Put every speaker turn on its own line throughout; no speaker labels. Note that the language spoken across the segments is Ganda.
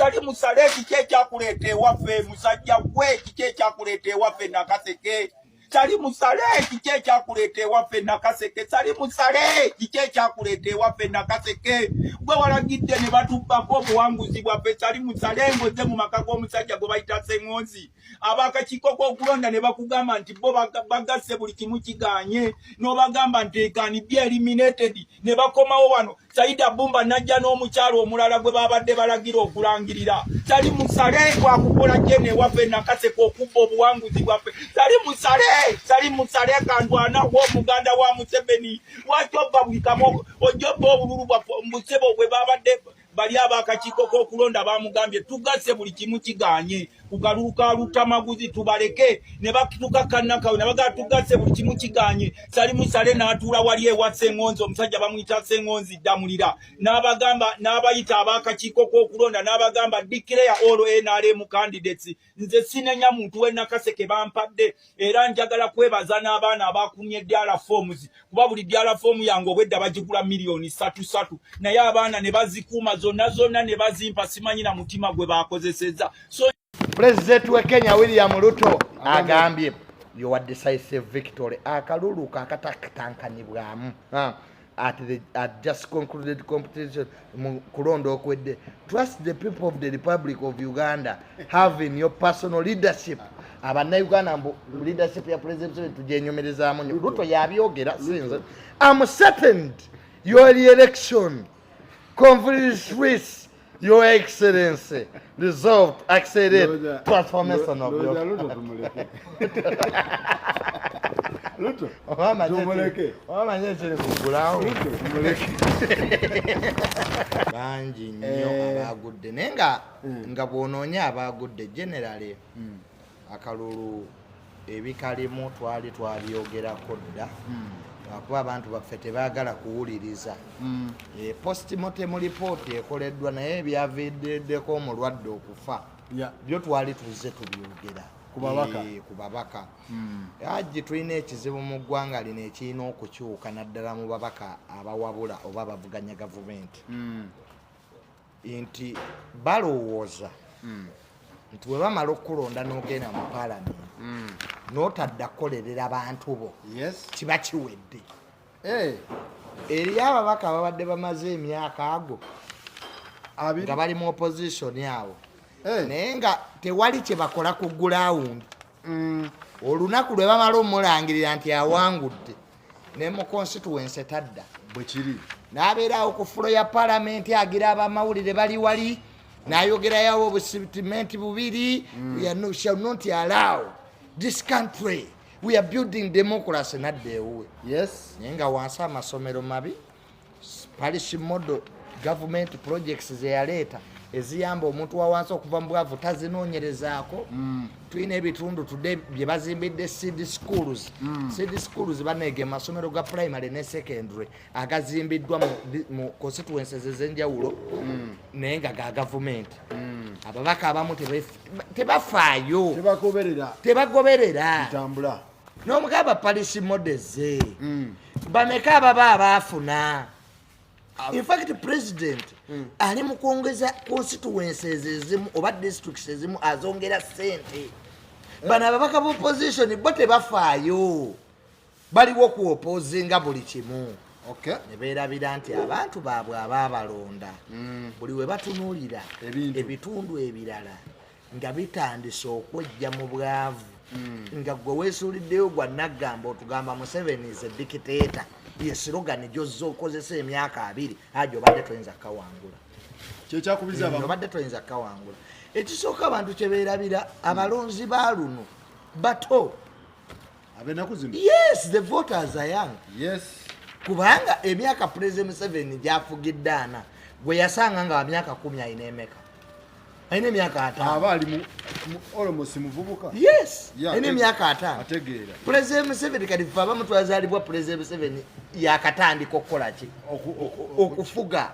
Salim Saleh, kiki ekyakuleeta ewaffe? Musajja gwe, kiki ekyakuleeta ewaffe Nakaseke? Salim Saleh, kiki ekyakuleeta ewaffe Nakaseke? Salim Saleh, kiki ekyakuleeta ewaffe Nakaseke? Gwe walagidde ne batubbako obuwanguzi bwaffe. Salim Saleh, ng'ozze mu maka g'omusajja gwe bayita Sseŋŋonzi, abakakiiko k'okulonda ne bakugamba nti bo bagasse buli kimu kiganye, n'obagamba nti can be eliminated, ne bakomawo wano. Saida Bumba najja n'omukyalo omulala gwe babadde balagira okulangirira. Salim Saleh, wakukola jene ewaffe Nakaseke okubba obuwanguzi bwaffe. Salim Saleh, Salim Saleh, kandwanawo omuganda wa Museveni, lwaki obba buli kamu? Ojja obba obululu bwaffe mbusebo bwe babadde bali abakakiiko k'okulonda bamugambye tugasse buli kimu kiganye ku kalulu ka Lutamaguzi, tubaleke ne batukakkannakawe ne bagala tugasse buli kimu kiganye. Salim Saleh n'atuula wali ewa Sseŋŋonzi, omusajja bamuyita Sseŋŋonzi Ddamulira, n'abagamba, n'abayita abakakiiko k'okulonda, n'abagamba, "Declare all NRM candidates." Nze sinenya muntu w'e Nakaseke bampadde, era njagala kwebaza n'abaana abakumye DR forms, kuba buli DR form yange obwedda bagigula miliyoni 3 3, naye abaana ne bazikuuma zonna zonna ne bazimpa. Simanyi na mutima gwe bakozesezza. So
Pulezidenti we Kenya William Ruto agambye your decisive victory, akalulu kakatatankanibwamu at just concluded competition mu kulonda okwedde. Trust the people of the Republic of Uganda have in your personal leadership. Abannayuganda mbu leadership ya President Museveni tugyenyumirizaamu nnyo. Ruto yabyogera, sinze. Am certain your re-election confers your excellency resolved accelerate transformation of your
Ruto tumuleke. Ruto
Oba
tumuleke.
Omanyi ekiri kugulawo.
Ruto tumuleke.
Bangi nnyo abagudde, naye nga bw'onoonya abagudde generally, akalulu ebikalimu twali twabyogerako dda, lwakuba abantu baffe tebaagala kuwuliriza. Postmortem report ekoleddwa, naye ebyaviiriddeko omulwadde okufa byo twali tuzze tubyogera.
Ku babaka.
Ku babaka. Aji tulina ekizibu mu ggwanga lino ekirina okukyuka, naddala mu babaka abawabula oba abavuganya gavumenti, nti balowooza nti bwe bamala okulonda n'ogenda mu paalamenti n'otadda kukolerera bantu bo, kiba kiwedde. Eriyo ababaka ababadde bamaze emyaka ago
20
nga bali mu opposition awo, naye nga tewali kye bakola ku ground. Olunaku lwe bamala omulangirira nti awangudde, ne mu constituency tadda.
Bwe kiri.
N'abeerawo ku floor ya palamenti, agira abamawulire bali wali, n'ayogerayo obustatement bubiri, "We are no, shall not allow this country, we are building democracy," nadda ewuwe. Naye nga wansi amasomero mabi, parish model government projects zeyaleeta eziyamba omuntu wa wansi okuva mu bwavu tazinoonyerezaako. Tulina ebitundu tudde bye bazimbidde seed schools. Seed schools baneega amasomero ga primary ne secondary agazimbiddwa mu constituencies ez'enjawulo, naye nga ga gavumenti. Ababaka abamu tebafaayo.
Tebagoberera.
Tebagoberera.
Bitambula.
N'omugamba parish models bameka ababa abaafuna? In fact, president ali mu kwongeza constituencies ezimu oba districts ezimu, azongera sente. Bano ababaka b'opposition bo tebafaayo, baliwo ku opposinga buli kimu, ne beerabira nti abantu baabwe abaabalonda buli we batunuulira
Ebintu.
ebitundu ebirala nga bitandise okwejja mu bwavu, nga gwe weesuuliddeyo gwa naggamba otugamba Museveni is a dictator, ye slogan gyozza okozesa emyaka 20. Ajo obadde toyinza kukawangula.
Kyekyakubiza abamu.
Obadde toyinza kukawangula. Ekisooka abantu kyebeerabira, abalonzi ba luno bato.
Ab'ennaku zino.
Yes, the voters are young. Kubanga emyaka President Museveni gyafugidde ana, gwe yasanga nga wa myaka 10, alina emeka? Alina emyaka 50.
Aba ali almost muvubuka.
Yes.
Yeah,
alina emyaka 50.
Ategeera.
President Museveni kati fe abamu twazaalibwa President Museveni yakatandika okukola ki? Okufuga.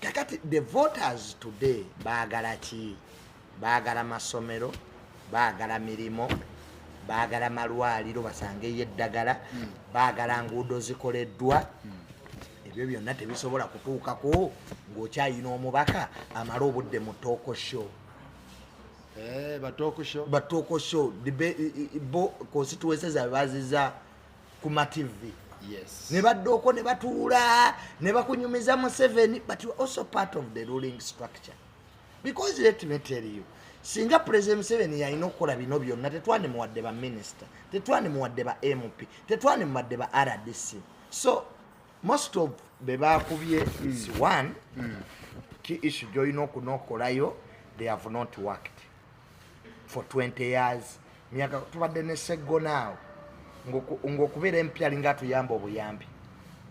Kakati the voters today baagala ki? Baagala masomero, baagala mirimu, baagala malwaliro basangeyo eddagala, baagala nguudo zikoleddwa. Ebyo byonna tebisobola kutuukako ng'okyayina omubaka amale obudde mu talk show.
Ba talk show.
Ba talk show bo constituency zaabwe baziza ku ma TV. Ne badda okwo ne batuula ne bakunyumiza Museveni, but you are also part of the ruling structure, because let me tell you, singa President Museveni yalina okukola bino byonna, tetwandimuwadde ba minisita, tetwandimuwadde ba MP, tetwandimuwadde ba RDC. So most of be bakubye is one key issue gyolina okunokolayo. They have not worked for 20 years. Myaka tubadde ne Seggonaawo ng'okubeera empya alinga atuyamba obuyambi.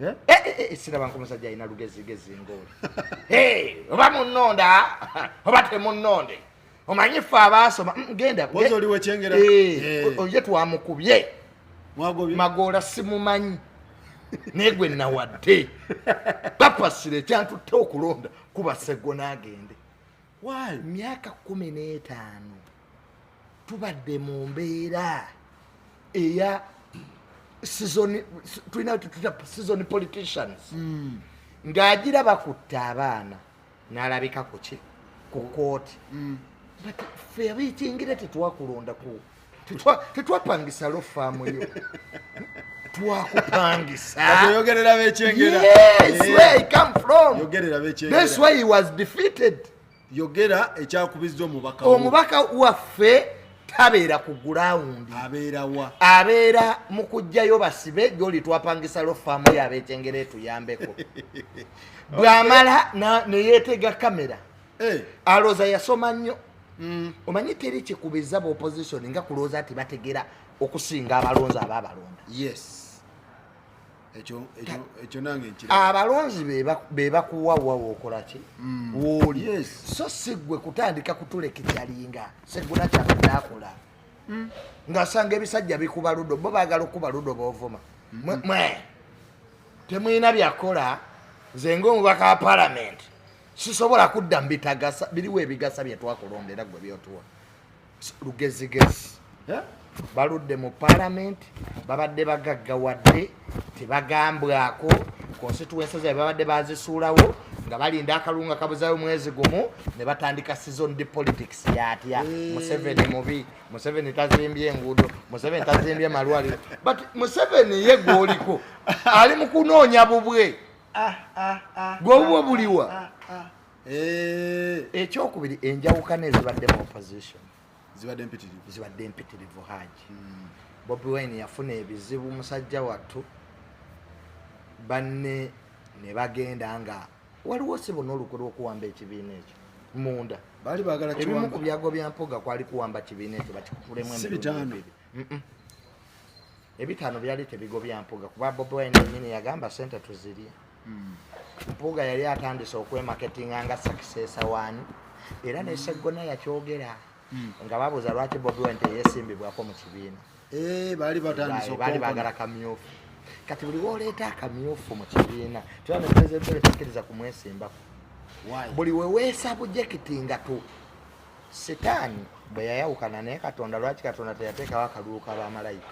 Eh?
Eh, eh, eh, siraba nkomusajja alina lugezigezi ngaoli. Hey, oba munnonda oba temunnonde, omanyi ffe abaasoma. Genda.
Mpozi oli wekyengera.
Eh,
Eh.
oye twamukubye.
Mwagobye.
Magoola simumanyi, naye gwe nawadde bapasire ekyantutte okulonda kuba Seggona agende.
Why?
Myaka 15 tubadde mu mbeera eya season, tulina tuta season politicians, ng'agira bakutta abaana n'alabika kuki ku kooti. But ffe abekyengera tetwakulonda ku tetwapangisa law firm yo, twakupangisa.
Kati oyogerera bekyengera.
Yes,
Eh.
where I come from.
Yogerera bekyengera.
That's why he was defeated.
Yogera ekyakubizza omubaka wo.
Omubaka waffe tabeera ku ground.
Abeera wa?
Abeera mu kuggyayo basibe gyoli twapangisa law firm yabekyengera etuyambeko. Bw'amala neyeetega kamera,
Eh,
alowooza yasoma nnyo. Omanyi teri kikubiza ba opposition nga kulowooza nti bategera okusinga abalonzi abaabalonda.
Yes, ekyo nange nkiraba.
Abalonzi be bakuwa wa wookola ki wooli. So si ggwe kutandika kutulekekyalinga Seggona kyabadde akola ng'asanga ebisajja bikuba ludo, bo baagala okuba ludo boovuma. Mwe temulina byakola. Nze ngaomubaka wa palamenti sisobola kudda mubitagasa. Biriwo ebigasa byetwakulondera gwe byotuwa. Lugezigezi.
Eh?
Baludde mu palamenti, babadde bagaggawadde, tebagambwako. Constituency zaabwe babadde bazisuulawo nga balinda akalunga kabuzayo mwezi gumu ne batandika season de politics yatya. Museveni mubi, Museveni tazimbye enguudo, Museveni tazimbye malwaliro. But Museveni ye gwoliko ali mu kunoonya bubwe, gwe obubwe buliwa?
Eh,
Ekyokubiri, enjawukana ezibadde mu opposition
zibadde mpitirivu.
Zibadde empitirivu. Haji Bobi Wine yafuna ebizibu, musajja wattu, banne ne bagenda nga waliwo sibo n'olukwe lw'okuwamba ekibiina ekyo munda.
Baali baagala
Ebimu
kiwamba.
ku byago bya Mpuga kwali kuwamba kibiina ekyo bakikutulemu
Si
emirundi
bitaano.
ebiri. Ebitaano byali tebigobya Mpuga, kuba Bobi Wine yennyini yagamba sente tuzirye. Mpuga yali atandise okwemarketinga nga successor wani, era ne Seggona yakyogera nga babuuza lwaki Bobi Wine teyesimbibwako mu kibiina.
Eh, baali batandise
Baali
okukonkona.
baagala kamyufu. Kati buli woleeta akamyufu mu kibiina, tera ne President Museveni takkiriza kumwesimbako.
Why?
Buli we weesabujekiti tu Sitaani bwe yayawukana naye Katonda, lwaki Katonda teyateekawo akalulu ka bamalayika?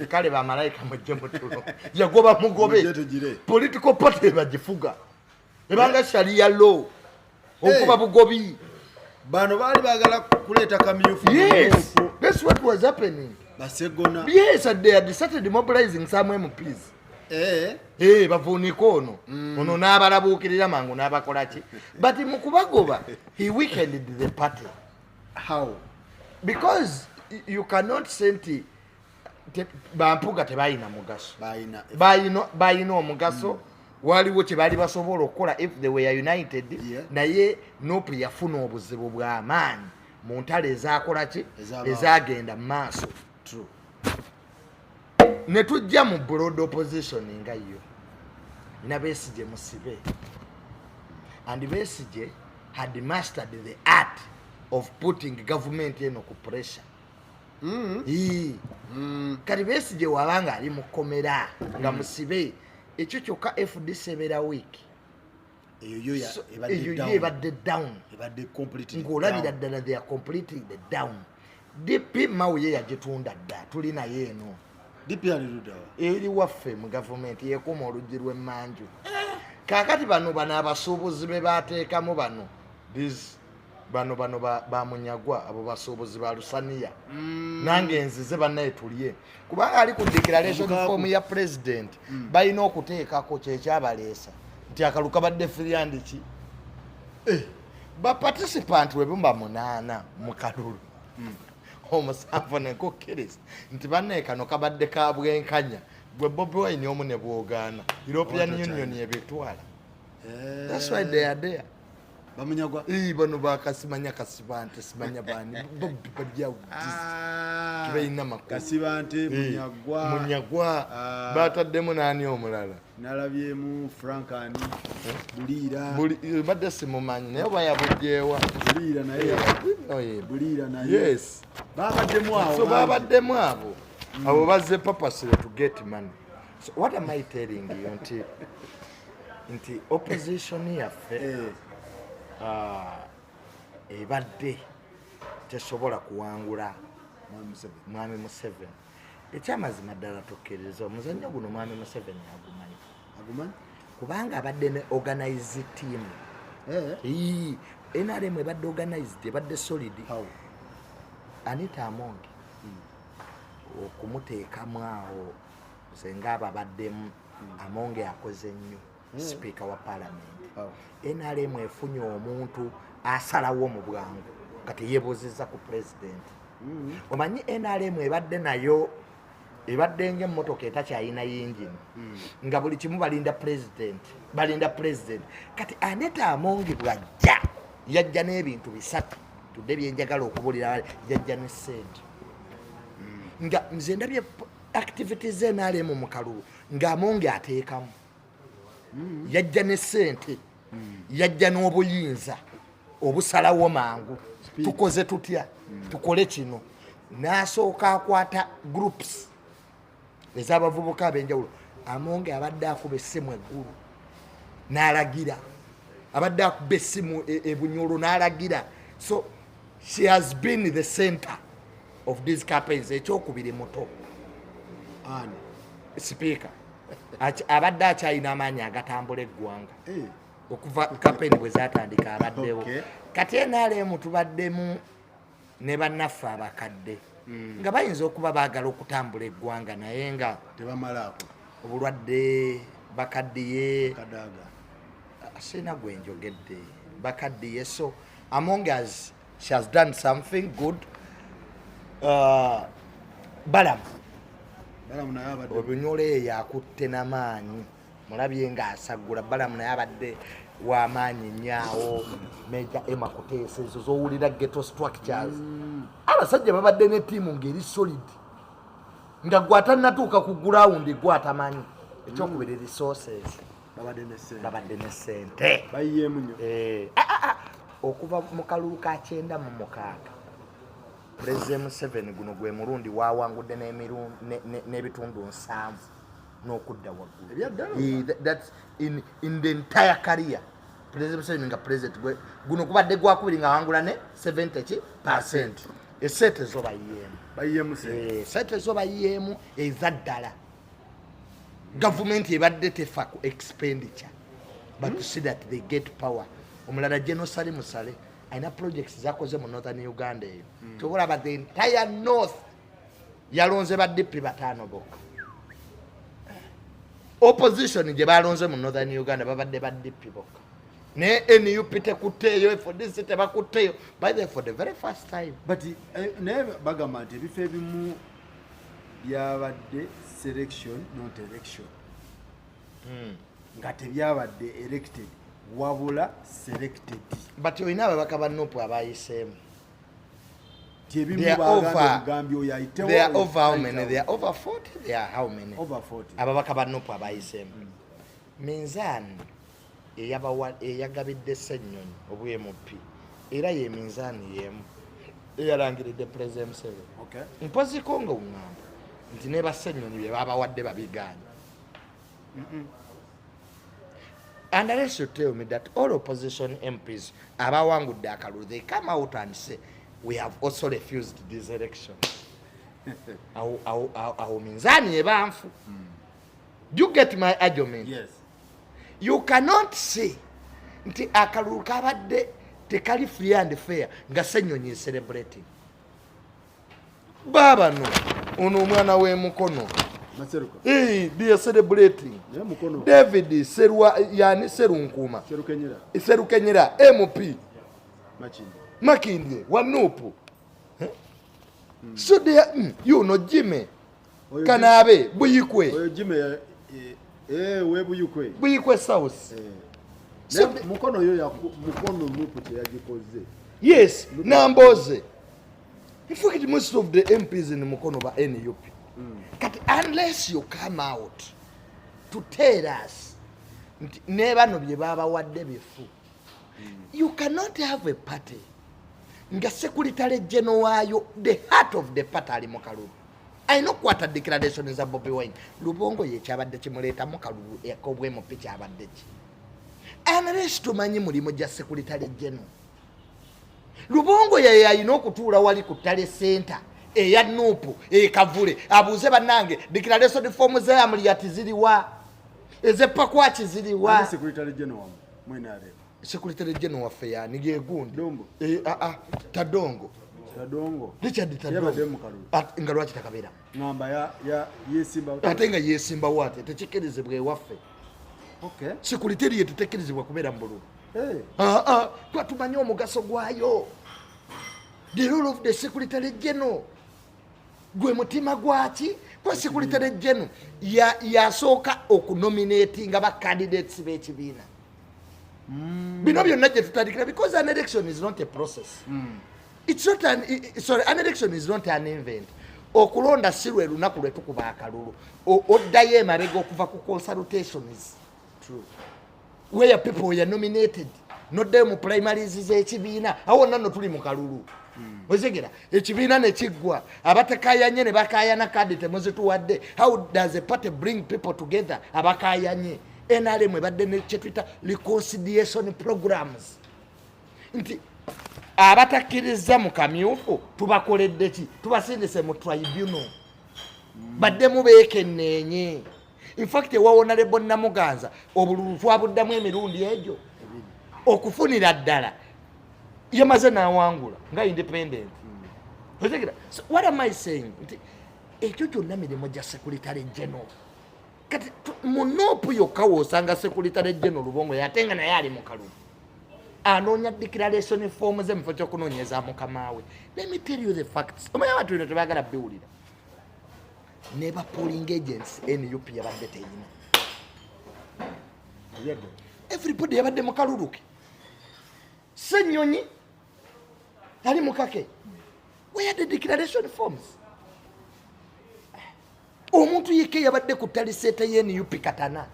Kale bamalayika mujje mutulo, yagoba mugobe.
Mujje tugire.
Political party bagifuga ebanga sharia law, okuba bugobi.
Bano baali baagala kuleeta kamyufu.
Yes, that's what was happening.
Basegona.
Yes, and they had started mobilizing some MPs.
Eh,
Eh, bavuunike ono ono n'abalabuukirira mangu n'abakola ki. But mu kubagoba he weakened the party.
How?
Because you cannot say nti bampuga tebalina mugaso.
Balina.
Balina omugaso. Waliwo kye baali basobola okukola if they were united. Naye NUP yafuna obuzibu bw'amaanyi mu ntalo ezakola ki
Ezabaawo.
ezagenda mu maaso.
True.
Ne tujja mu broad opposition nga yo na Besigye musibe, and Besigye had mastered the art of putting government eno ku pressure. Ii. Kati Besigye wabanga ali mu kkomera nga musibe, ekyo kyokka FDC ebeera weak.
Eyo yo
So,
ebadde
eyo
down.
yo ebadde down.
Ebadde completely
Ng'olabira
down.
ddala they are completely down. DP Mao ye yagitunda dda, tuli naye eno.
DP ali luddawa?
Eri waffe mu gavumenti, yekuuma oluggi lw'emmanju. Kaakati bano abasuubuzi be bateekamu bano, these bano bamunyagwa, abo basuubuzi ba lusaniya. Nange nzize, bannaye, tulye, kubanga ali ku declaration
Omukaku.
form ya president balina okuteekako kyekyabaleesa nti akalu kabadde free and ki. Ba participant webumba munaana mu kalulu, omusanvu nekukkiriza nti bannaye kano kabadde ka bwenkanya. Gwe Bobi Wine omu ne bwogaana, European
Oba
Union ebitwala. That's why they are there.
Bamunyagwa.
Ii, bano bakasimanya kasibante, simanya bani, Bobi balyawo. Tebalina makulu.
Kasibante. Munyagwa.
Munyagwa.
Ah.
Bataddemu n'ani omulala?
Nalabyemu Frankani Buliira.
Badde simumanyi, naye oba yabugyewa.
Buliira naye.
Oh, yeah.
Buliira naye.
Yes.
Babaddemu awo
So
bangi.
babaddemu abo bazze purposely to get money. So what am I telling you? Nti opposition yaffe ah, ebadde tesobola kuwangula
Mwami Museveni.
Mwami Museveni. Ekyamazima ddala, tukkiriza omuzannyo guno Mwami Museveni agumanyi.
Agumanyi.
Kubanga abadde ne organized team. Ii, NRM ebadde organized, ebadde solid.
How?
Anita Among okumuteekamu awo, nze ngaabo abaddemu, Among akoze nnyo, sipiika wa palamenti.
How?
NRM efunye omuntu asalawo mu bwangu nga teyeebuuzizza ku pulezidenti. Omanyi NRM ebadde nayo ebadde ngaemmotoka etakyayina yingini, nga buli kimu balinda pulezidenti, balinda pulezidenti. Kati Anita Among bwajja, yajja n'ebintu bisatu tudde byenjagala okubulira. Yajja ne sente, nga nze ndabye activities z'NRM mu kalulu nga Among ateekamu. Yajja ne sente, yajja n'obuyinza obusalawo mangu, tukoze tutya, tukole kino. N'asooka akwata groups ez'abavubuka ab'enjawulo. Among abadde akuba essimu eggulu n'alagira, abadde akuba essimu ebunyolo n'alagira. So she has been the center of these campaigns. Ekyokubiri, muto.
Ani?
Sipiika abadde akyalina amaanyi agatambula eggwanga. Okuva campaign bwe zatandika abaddewo. Kati NRM tubaddemu ne bannaffe abakadde nga bayinza okuba baagala okutambula eggwanga, naye nga
tebamalaako.
Obulwadde, bakaddiye.
Kadaaga.
Sirina gwe njogedde, bakaddiye. So Among as she has done something good. Balamu.
Balamu naye abadde.
Obunyolo eyo yakutte namaanyi, mulabye ng'asaggula. Balamu naye abadde w'amaanyi nnyo. Meja Emma Kuteesa, ezo zowulira ghetto structures. Abasajja babadde ne ttiimu ng'eri solid, nga gwe atannatuuka ku ground gwe atamanyi. Ekyokubiri, resources.
Babadde ne ssente.
Babadde ne ssente.
Bayiyeemu nnyo.
Eh, okuva mu kalulu ka 96, Pulezidenti Museveni guno gwe mulundi wawangudde n'ebitundu 70 n'okudda waggulu.
Ebyaddala?
Eh, that's in the entire career President Museveni nga president, guno gubadde gwakubiri nga awangula ne 70 ki percent. Esente zo bayiyeemu.
Bayiyeemu ssente.
Eh, sente zo bayiyeemu ezaddala. Gavumenti ebadde tefa ku expenditure but to see that they get power. Omulala, General Salim Saleh, alina projects zakoze mu Northern Uganda eyo. Tobalaba, the entire north yalonze ba DP bataano bokka. Opposition gye balonze mu Northern Uganda babadde ba DP bokka, naye NUP tekutteeyo, FDC tebakutteeyo. By the for the very first time.
But naye bagamba nti ebifo ebimu byabadde selection, not election, nga tebyabadde elected wabula selected.
But olina ababaka ba NUP abayiseemu.
Ti ebimu
They are
bagambye
over-
bugambi oyo ayitewo.
They are over how many? They are over 40? They are how many?
Over 40.
Ababaka ba NUP abayiseemu, minzaani eyagabidde Ssennyonyi obwa MP era ye minzaani yemu eyalangiridde President Museveni. Mpoziko nga oŋŋamba nti ne bassennyonyi bye babawadde babigaanye. And unless you tell me that all opposition MPs abawangudde akalulu, they come out and say, "We have also refused this election." Awo minzaani eba nfu. Do you get my argument?
Yes.
You cannot say nti akalulu kabadde tekali free and fair nga Senyonyi is celebrating. Baabano ono omwana w'emukono.
Maseruka.
Hey, they are celebrating.
Naye Mukono.
David Serwa yani Serunkuma.
Serukenyera.
Serukenyera MP.
Makindye.
Makindye wa NUP. So they are, you know Jimmy.
Oyo
Kanabe Buyikwe.
Oyo Jimmy ya we Buyikwe.
Buyikwe South.
So Mukono yo ya Mukono NUP kye yagikoze.
Yes, Namboze. In fact, most of the MPs in Mukono ba NUP. Kati unless you come out to tell us nti ne bano bye babawadde bifu. You cannot have a party nga secretary general waayo, the heart of the party, ali mu kalulu. Alina okukwata declaration za Bobi Wine. Lubongo ye kyabadde kimuleeta mu kalulu ek'obwa MP kyabadde ki? Unless tumanyi mulimu gya secretary general. Lubongo ye alina okutuula wali ku tally center eya NUP ekavule abuuze bannange declaration form za Amuriat ziriwa, ez'epakwaki ziriwa.
Ani secretary general wammwe mwene aleeta?
Secretary general waffe yani yegundi.
Dombo.
Tadongo.
Tadongo.
Richard Tadongo.
Yabadde mu kalulu.
Nga lwaki takabeeramu?
Ngamba ya yesimba.
Ate nga yesimbawo ate tekikkirizibwa ewaffe.
Okay.
Secretary ye tetekkirizibwa kubeera mu bululu.
Hey.
Twa tumanyi omugaso gwayo. The role of the secretary general gwe mutima gwaki? Kwa secretary general yasooka okunominatinga ba candidates b'ekibiina. Bino byonna gye tutandikira, because an election is not a process. It's not an, sorry, an election is not an event. Okulonda si lwe lunaku lwe tukuba akalulu. Oddayo emabega okuva ku consultations.
True.
Where people were nominated. Noddayo mu primaries z'ekibiina. Awo wonna nno tuli mu kalulu. Otegera, ekibiina ne kiggwa. Abatakayanye ne bakayana kadi temuzituwadde. How does a party bring people together? Abakayanye. NRM ebadde ne kye tuyita reconciliation programs. Nti abatakkiriza mu kamyufu tubakoledde ki? Tubasindise mu tribunal. Baddemu beekenneenye. In fact, ewa Honorable Namuganza obululu twabuddamu emirundi egyo okufunira ddala yamaze n'awangula nga independent. Otegera? So what am I saying? Nti ekyo kyonna mirimu gya secretary general. Kati mu NUP yokka w'osanga secretary general Lubongo ate nga naye ali mu kalulu. Anoonya declaration form ze mu kifo ky'okunoonyeza mukama we. Let me tell you the facts. Omanyi abantu bino tebaagala biwulira. Ne ba polling agents NUP yabadde teyina. Everybody yabadde mu kalulu ke. Ssenyonyi ali mu kake. Where are the declaration forms? Omuntu yekka yabadde ku tally center ye NUP Katana.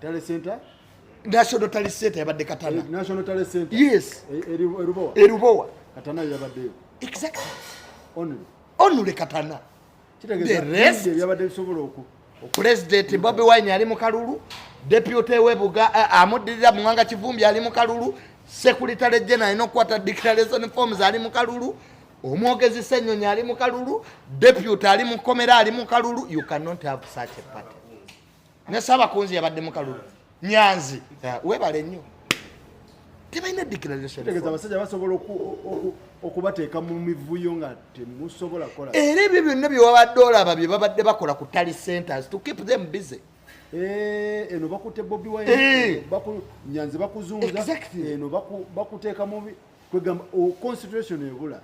Tally center?
National Tally Center yabadde Katana.
National Tally Center?
Yes.
Erubowa?
Erubowa.
Katana yabaddeyo.
Exactly.
Only.
Only Katana.
Kitegeeza
The rest,
bingi ebyabadde bisobola oku
President Bobi Wine ali mu kalulu, Deputy we Buga, amuddirira Muwanga Kivumbi ali mu kalulu, Secretary General alina okukwata declaration forms ali mu kalulu, omwogezi Ssenyonyi ali mu kalulu, Deputy ali mu kkomera ali mu kalulu. You cannot have such a party. Ne Ssabakunzi yabadde mu kalulu. Nyanzi, weebale nnyo. Tebalina declaration
Kitegeeza
form.
abasajja basobola okubateeka mu mivuyo nga temusobola kukola.
Era ebyo byonna bye wabadde olaba bye babadde bakola ku tally centers to keep them busy.
Eno bakutte Bobi Wine, Nyanzi bakuzunza, eno bakuteeka mu kwegamba, concentration ebula.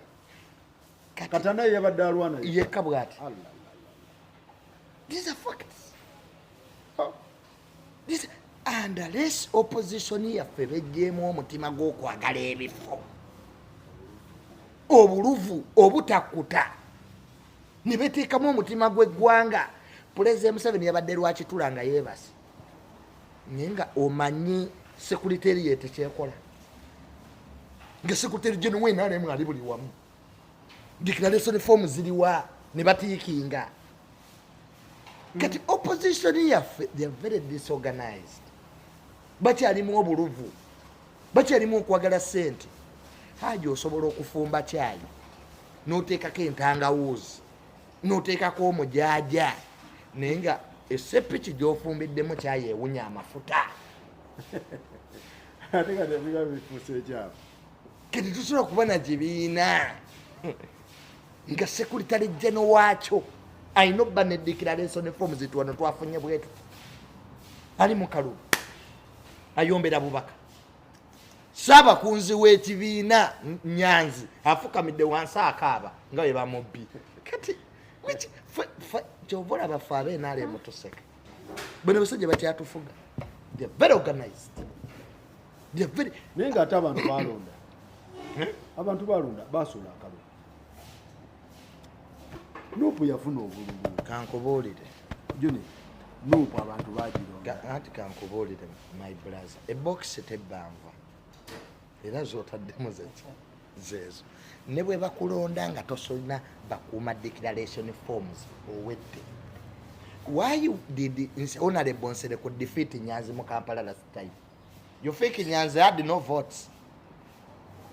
Kati
Katana ye yabadde alwana ye.
Yekka bw'ati.
Allah.
These are facts. This, and unless opposition yaffe bejjeemu omutima gw'okwagala ebifo, obuluvu obutakkuta, ne beteekamu omutima gw'eggwanga. Pulezidenti Museveni yabadde Lwakitula nga yeebase, naye nga omanyi secretariat tekyekola, nga secretary general wa NRM ali buli wamu, declaration form ziriwa ne batiikinga. Kati opposition yaffe, they are very disorganized, bakyalimu obuluvu, bakyalimu okwagala ssente. Haji osobola okufumba kyayi N'oteekako entangawuuzi, n'oteekako omujaaja, naye nga esepiki gy'ofumbiddemu kyayewunya amafuta.
Ate nga tebiba bifuuse ekyapa.
Kati tusobola kuba na kibiina nga secretary general waakyo alina obba ne declaration forms nti wano twafunye bwetu, ali mu kalulu ayombera bubaka. Saabakunzi w'ekibiina Nyanzi afukamidde wansi akaaba nga bwe bamubbi. Kati kyova olaba ffe ab'NRM tuseka. Bano basajja bakyatufuga, they are very organized, they are very
Naye ng'ate abantu balonda, abantu balonda, basuula akalulu, NUP yafuna obululu.
Kankubuulire.
Juni NUP abantu bagironda.
Anti kankubuulire, my brother, ebokisi tebbanva era zotaddemu zeki zeezo. Ne bwe bakulonda nga tosolina bakuuma declaration forms, owedde. Why did Honorable Nsereko defeat Nyanzi mu Kampala last time? You think Nyanzi had no votes?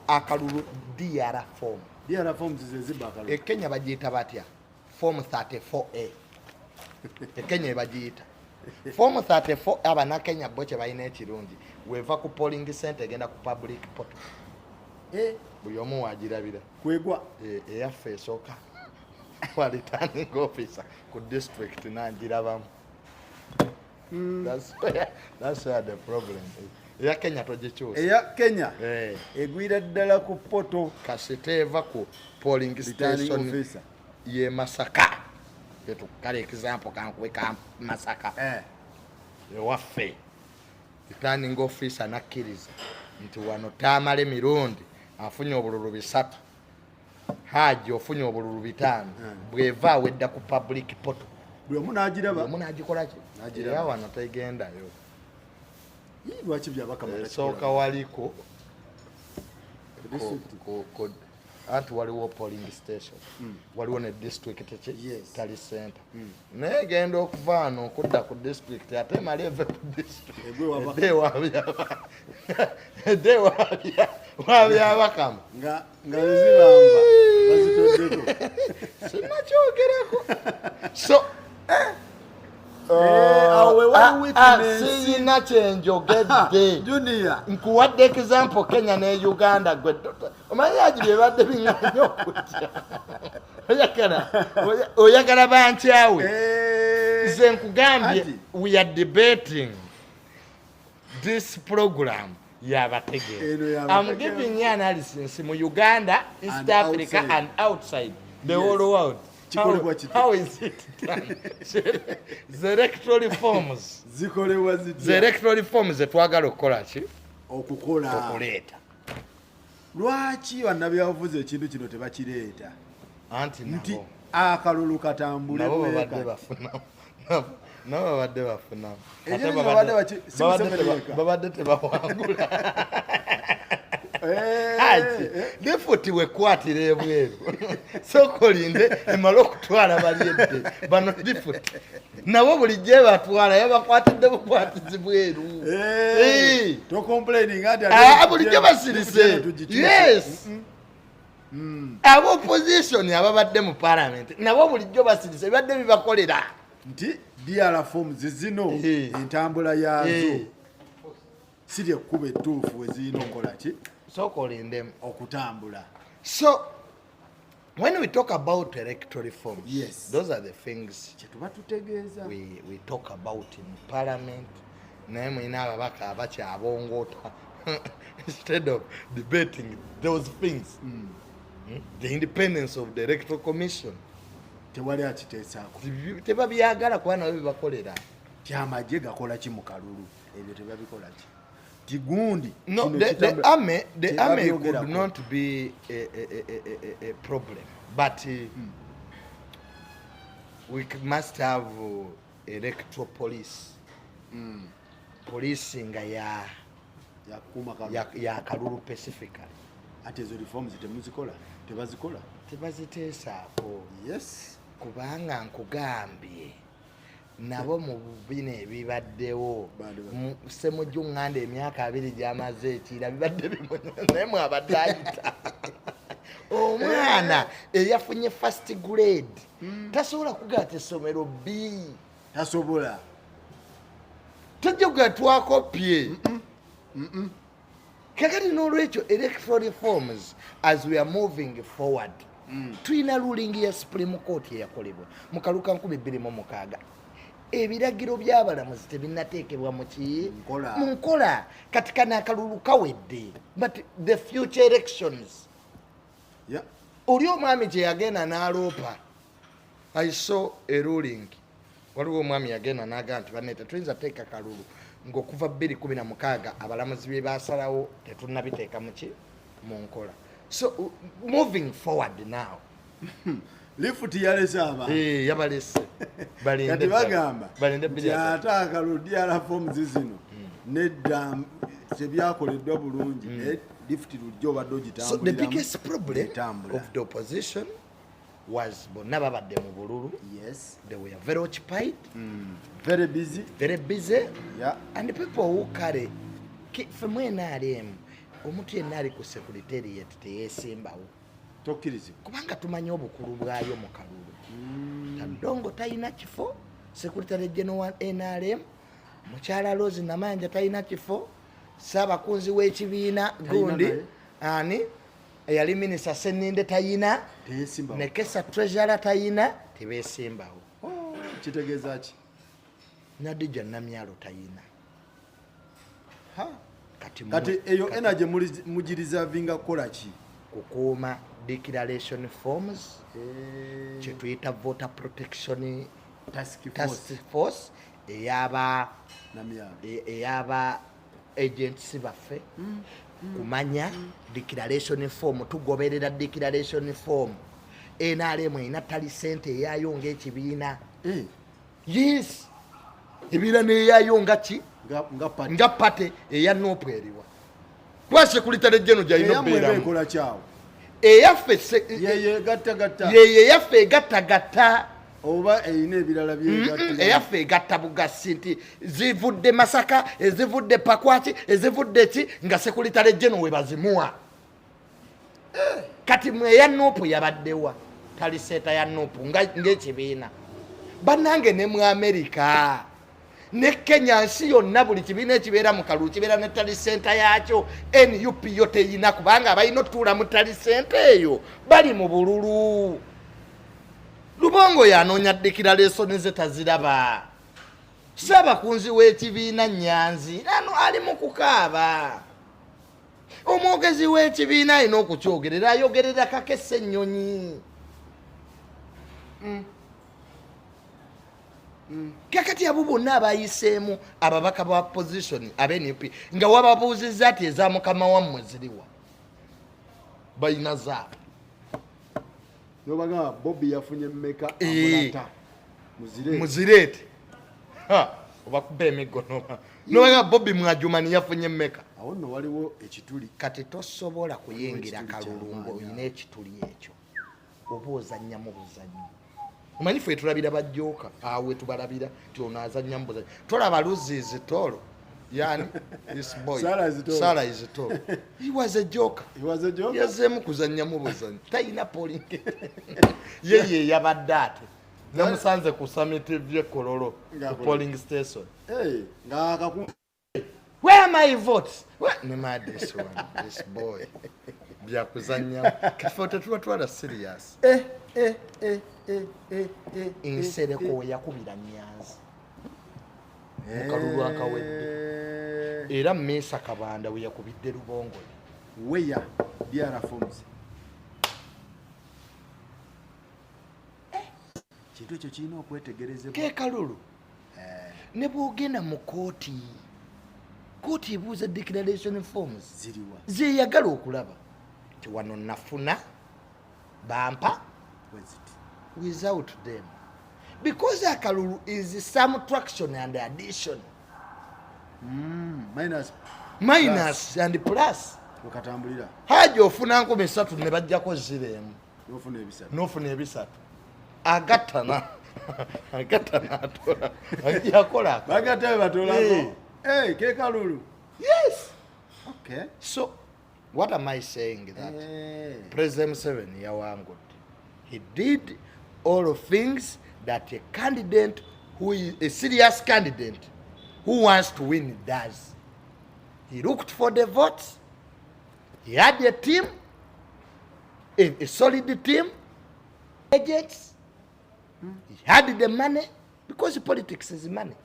Akalulu DR form.
DR forms zezibba akalulu.
E Kenya bagiyita batya? Form 34A. E Kenya ebagiyita form 34. Abanakenya bo kye balina ekirungi, weva ku polling center egenda ku public portal. Buli omu wagirabira.
Kwegwa.
Eyaffe esooka wa returning officer ku district nangirabamu. That's where the problem is. Eya Kenya togikyusa.
Eya Kenya egwira ddala ku portal.
Kasita eva ku polling
returning
station
officer
ye Masaka, kale example kankuwe ka Masaka ewaffe, returning officer nakkiriza nti wano Tamale Mirundi afunye obululu 3, Haji ofunye obululu 5. Bweva awedda ku public portal.
Buli omu n'agiraba.
Omu nagikolaki.
N'agiraba.
Era wano tegendayo.
Ii, lwaki Byabakama
Esooka waliko
District.
Anti waliwo polling station, waliwo ne district ki?
Yes.
Tally center. Naye egenda okuva wano okudda ku district, ate emala eve ku district
Egwe waba-
edde edde wabyabakama.
Nga zibamba bazitoddeko.
Sinakyogerako, so
Awo we wali witness.
Siyina kyenjogedde.
Junior.
Nkuwadde example Kenya ne Uganda. Gwe omanyi agi byebadde biŋŋanya okujja, oyagala bankyawe. Nze nkugambye,
Anti-
we are debating this program yabategeera.
Eno
I'm
yabategeera.
giving you analysis mu Uganda, East
And
Africa
outside.
and outside the
Yes.
whole world.
Kikolebwa kitya?
How is it done? The electoral reforms.
Zikolebwa
The
zitya?
electoral reforms zetwagala okukola ki?
Okukola.
Okuleeta.
Lwaki bannabyabufuzi ekintu kino tebakireeta
Anti
nti
nabo
akalulu katambule
nabo babadde
bweka?
bafunamu, nabo babadde bafunamu.
Ekyo
Ate
kino babadde si
babadde
Museveni yekka.
Babadde tebawangula.
Eh,
Haji, lifuti wekwatira ebweru, sooka olinde emale okutwala bali edde. Bano lifuti nabo bulijjo ebatwala, yabakwatidde bukwatizi bweru. Eh.
Tocomplaininga nti
Ah, bulijjo basirise.
tugikyuse.
Yes, aba opposition ababadde mu parliament nabo bulijjo basirise, bibadde bibakolera.
Nti DR forms zino entambula yaazo si lyekkuba ettuufu we zirina okukola ki?
Sooka olindemu.
Okutambula.
So when we talk about electoral reforms, those are the things
kyetuba tutegeeza.
we talk about in parliament. Naye mulina ababaka abakyabongoota instead of debating those things. The independence of the Electoral Commission.
Tewali akiteesaako.
Tebabyagala kuba nabo bibakolera.
Ti amagye gakola ki mu kalulu? Ebyo tebabikola ki ti gundi?
No,
kino
the army could
tebabyogerako.
not be a problem, but we must have electoral police, police nga ya
Yakuuma kalulu.
Ya kalulu specifically.
Ate ezo reforms temuzikola, tebazikola.
Tebaziteesaako.
Yes.
Kubanga nkugambye, nabo mu bino ebibaddewo, Ssemujju Nganda emyaka 20 gyamaze ekiira bibadde bimunya, naye mwabadde ayita. Omwana eyafunye first grade tasobola kugaa ti essomero B.
Tasobola.
Tojja kugaa twakopye. Kakati n'olwekyo electoral reforms, as we are moving forward, tulina ruling ya Supreme Court eyakolebwa mu kaluka 2006. Ebiragiro by'abalamuzi tebinnateekebwa mu ki?
Nkola.
Mu nkola. Kati kano akalulu kawedde, but the future elections, oli omwami gye yagenda n'aloopa, I saw a ruling, waliwo omwami yagenda n'agamba nti banne tetuyinza teeka kalulu ng'okuva 2016 abalamuzi bye basalawo tetunnabiteeka muki? Mu nkola. So moving forward now,
Lifuti yalese abantu.
Eh, yabalese. Balinde
Kati bagamba
balinde
nti
bbiri asatu.
ate akalulu, DR forms zino nedda, tebyakoleddwa bulungi, naye lifuti lujja obadde
So the biggest problem
ogitambuliramu.
of the opposition was bonna babadde mu bululu. They were very occupied,
Very busy.
Very busy. And the people who carry ffe mu NRM, omuntu yenna ali ku secretariat teyeesimbawo.
Tokkirizibwa.
Kubanga tumanyi obukulu bwayo mu kalulu. Tadongo talina kifo secretary general wa NRM, mukyala Rose Namayanja talina kifo saabakunzi w'ekibiina, gundi
naye.
ani eyali minisita Seninde tayina.
Teyesimbawo.
Nekesa treasurer tayina, tebeesimbawo.
Oh, kitegeeza ki?
Nadija Namyalo tayina.
Ha.
Kati
Kati eyo energy mugireservinga kukola ki?
Kukuuma declaration forms, kyetuyita voter protection
Task force.
Task force eyaba
Namyalo.
Eyaba agents baffe, kumanya declaration form, tugoberera declaration form. NRM erina tally centre eyayo ng'ekibiina. Yes, ebiira neyayo nga ki?
Nga party.
Nga party. Eya NUP eriwa? Kuba secretary general gyalina
Eyammwe eba
obeeramu.
ekola kyawo?
Eyaffe
Yeye gattagatta?
Yeye eyaffe egattagatta.
Oba erina ebirala byegatta?
Eyaffe egatta bugasi nti zivudde Masaka, ezivudde Pakwaki, ezivudde ki, nga secretary general we bazimuwa. Kati mwe eya NUP yabaddewa? Tally centre ya NUP ng'ekibiina, bannange, ne mu Amerika ne Kenya, nsi yonna, buli kibiina ekibeera mu kalulu kibeera ne tally centre yakyo. NUP yo teyina, kubanga abalina otutuula mu tally centre eyo bali mu bululu. Lubongo yanoonya declaration ze taziraba. Saabakunzi w'ekibiina Nyanzi nano ali mu kukaaba. Omwogezi w'ekibiina alina okukyogerera, ayogerera Kakesa ennyonyi. Kakati abo bonna abayiseemu ababaka ba opposition abe NUP, nga wababuuzizza nti eza mukama wammwe ziriwa, balina zaabwe.
Nobagamba Bobi yafunye mmeka?
Eh.
Amulata muzire.
Muzireete obakuba emiggo, nobaga Bobi Mwajumani yafunye mmeka?
Awo nno waliwo ekituli.
Kati tosobola kuyingira
Ekituli
kalulu
ky'amaanyi.
ng'olina ekituli ekyo, oba ozannyamu buzannyo. Omanyi ffe tulabira bajjooka awe, tubalabira ti ono azannyamu buzannyo. Tolaba Luzi is tall, yani this boy.
Sarah is tall.
Sarah is tall. He was a joker.
He was a joker?
Yazzeemu kuzannyamu buzannyo, talina polling. Ye ye yabadde ate namusanze ku Summit by'e Kololo ku
Ng'akola.
polling station.
Hey, nga akaku
Where are my votes? Where? Nema this one, this boy byakuzannyamu kaffe tetubatwala serious.
Eh, eh, eh, eh, eh, eh,
Ensereko
eh,
we yakubira Nyanzi mu kalulu akawedde, era Mesa Kabanda we yakubidde Lubongole.
Where DR forms, kintu ekyo kirina okwetegerezebwa.
Ke kalulu ne bwogenda mu kooti, kooti ebuuza declaration forms.
Ziriwa?
Zeyagala okulaba ti wano nafuna, bampa.
Weziti.
Without them, because akalulu is subtraction and addition.
Minus.
Minus and plus.
Wekatambulira.
Haja ofuna 3000 ne bajjako ziro emu.
Nofuna ebisatu.
Nofuna ebisatu, agattana agattana atola yakola.
Bagatta be batolako.
Eh.
Hey, ke kalulu.
Yes.
Okay.
So What am I saying that President Museveni yawangudde. He did all things that a candidate who is a serious candidate who wants to win does. He looked for the votes. He had a team, a solid team, agents. He had the money because politics is money.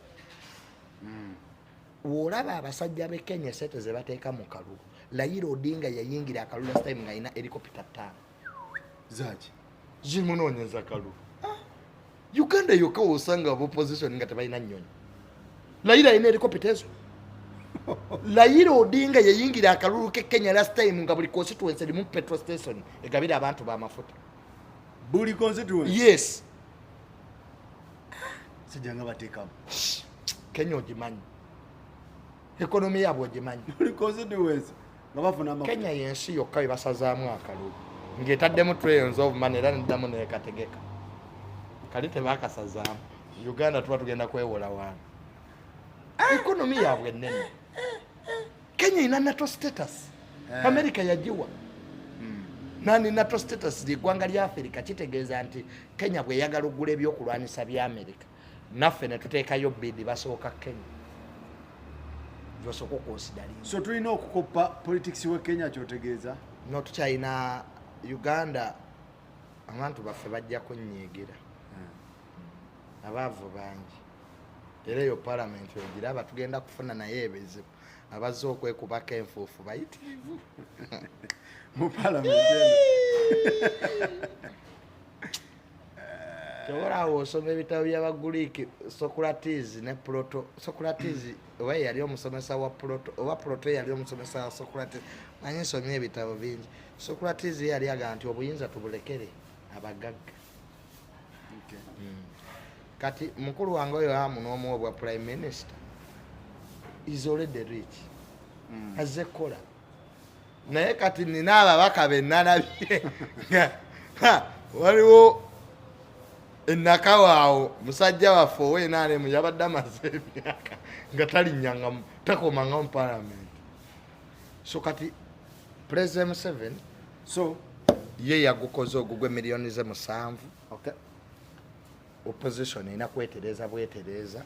Bw'olaba abasajja b'e Kenya esente ze bateeka mu kalulu, Raila Odinga yayingira akalulu last time ng'alina helicopter ttaano.
Zaki?
Zimunoonyeza kalulu. Uganda yokka wosanga opposition nga tebalina nnyonyi. Raila alina helicopter ezo. Raila Odinga yayingira akalulu ke Kenya last time nga buli constituency erimu petrol station egabira abantu b'amafuta.
Buli constituency?
Yes.
Sijja nga bateekamu.
Kenya ogimanyi, economy yaabwe ogimanyi.
Buli constituency nga bafuna amafuta.
Kenya yensi yokka we basazaamu akalulu ng'etaddemu trillions of money era neddamu nekategeka kali tebakasazaamu. Uganda tuba tugenda kwewola wano. Economy yaabwe ennene. Kenya ina NATO status. America yagiwa nani NATO status lyeggwanga lya Africa. Kitegeeza nti Kenya bweyagala okugula ebyokulwanisa bya America, naffe ne tuteekayo bid, basooka Kenya gyosooka okonsidaringa.
So tulina okukoppa politics we Kenya, kyotegeeza?
No, tukyalina Uganda, abantu baffe bajja kunyiigira, abaavu bangi, era eyo palamenti ogiraba tugenda kufuna naye ebizibu, abazze okwekubako enfuufu bayitirivu.
Mu palamenti eno.
Kyobalaawo osoma ebitabo by'Abaguriiki, Socrates ne Plato. Socrates oba ye yali omusomesa wa Plato, oba Plato yali omusomesa wa Socrates, manyi nsomye ebitabo bingi. Socrates ye yali agamba nti obuyinza tubulekere abagagga. Kati mukulu wange oyo amu n'omuwa obwa prime minister is already rich. Azze kukola, naye kati nina ababaka benalabye, waliwo enakawaawo musajja waffe owenaremu yabadde amaze emyaka nga talinnyanga takomanga mu palamenti. So kati President Museveni
so
ye yagukoze ogugwe miliyoni ze 7. Opposition erina kwetereza bwetereza.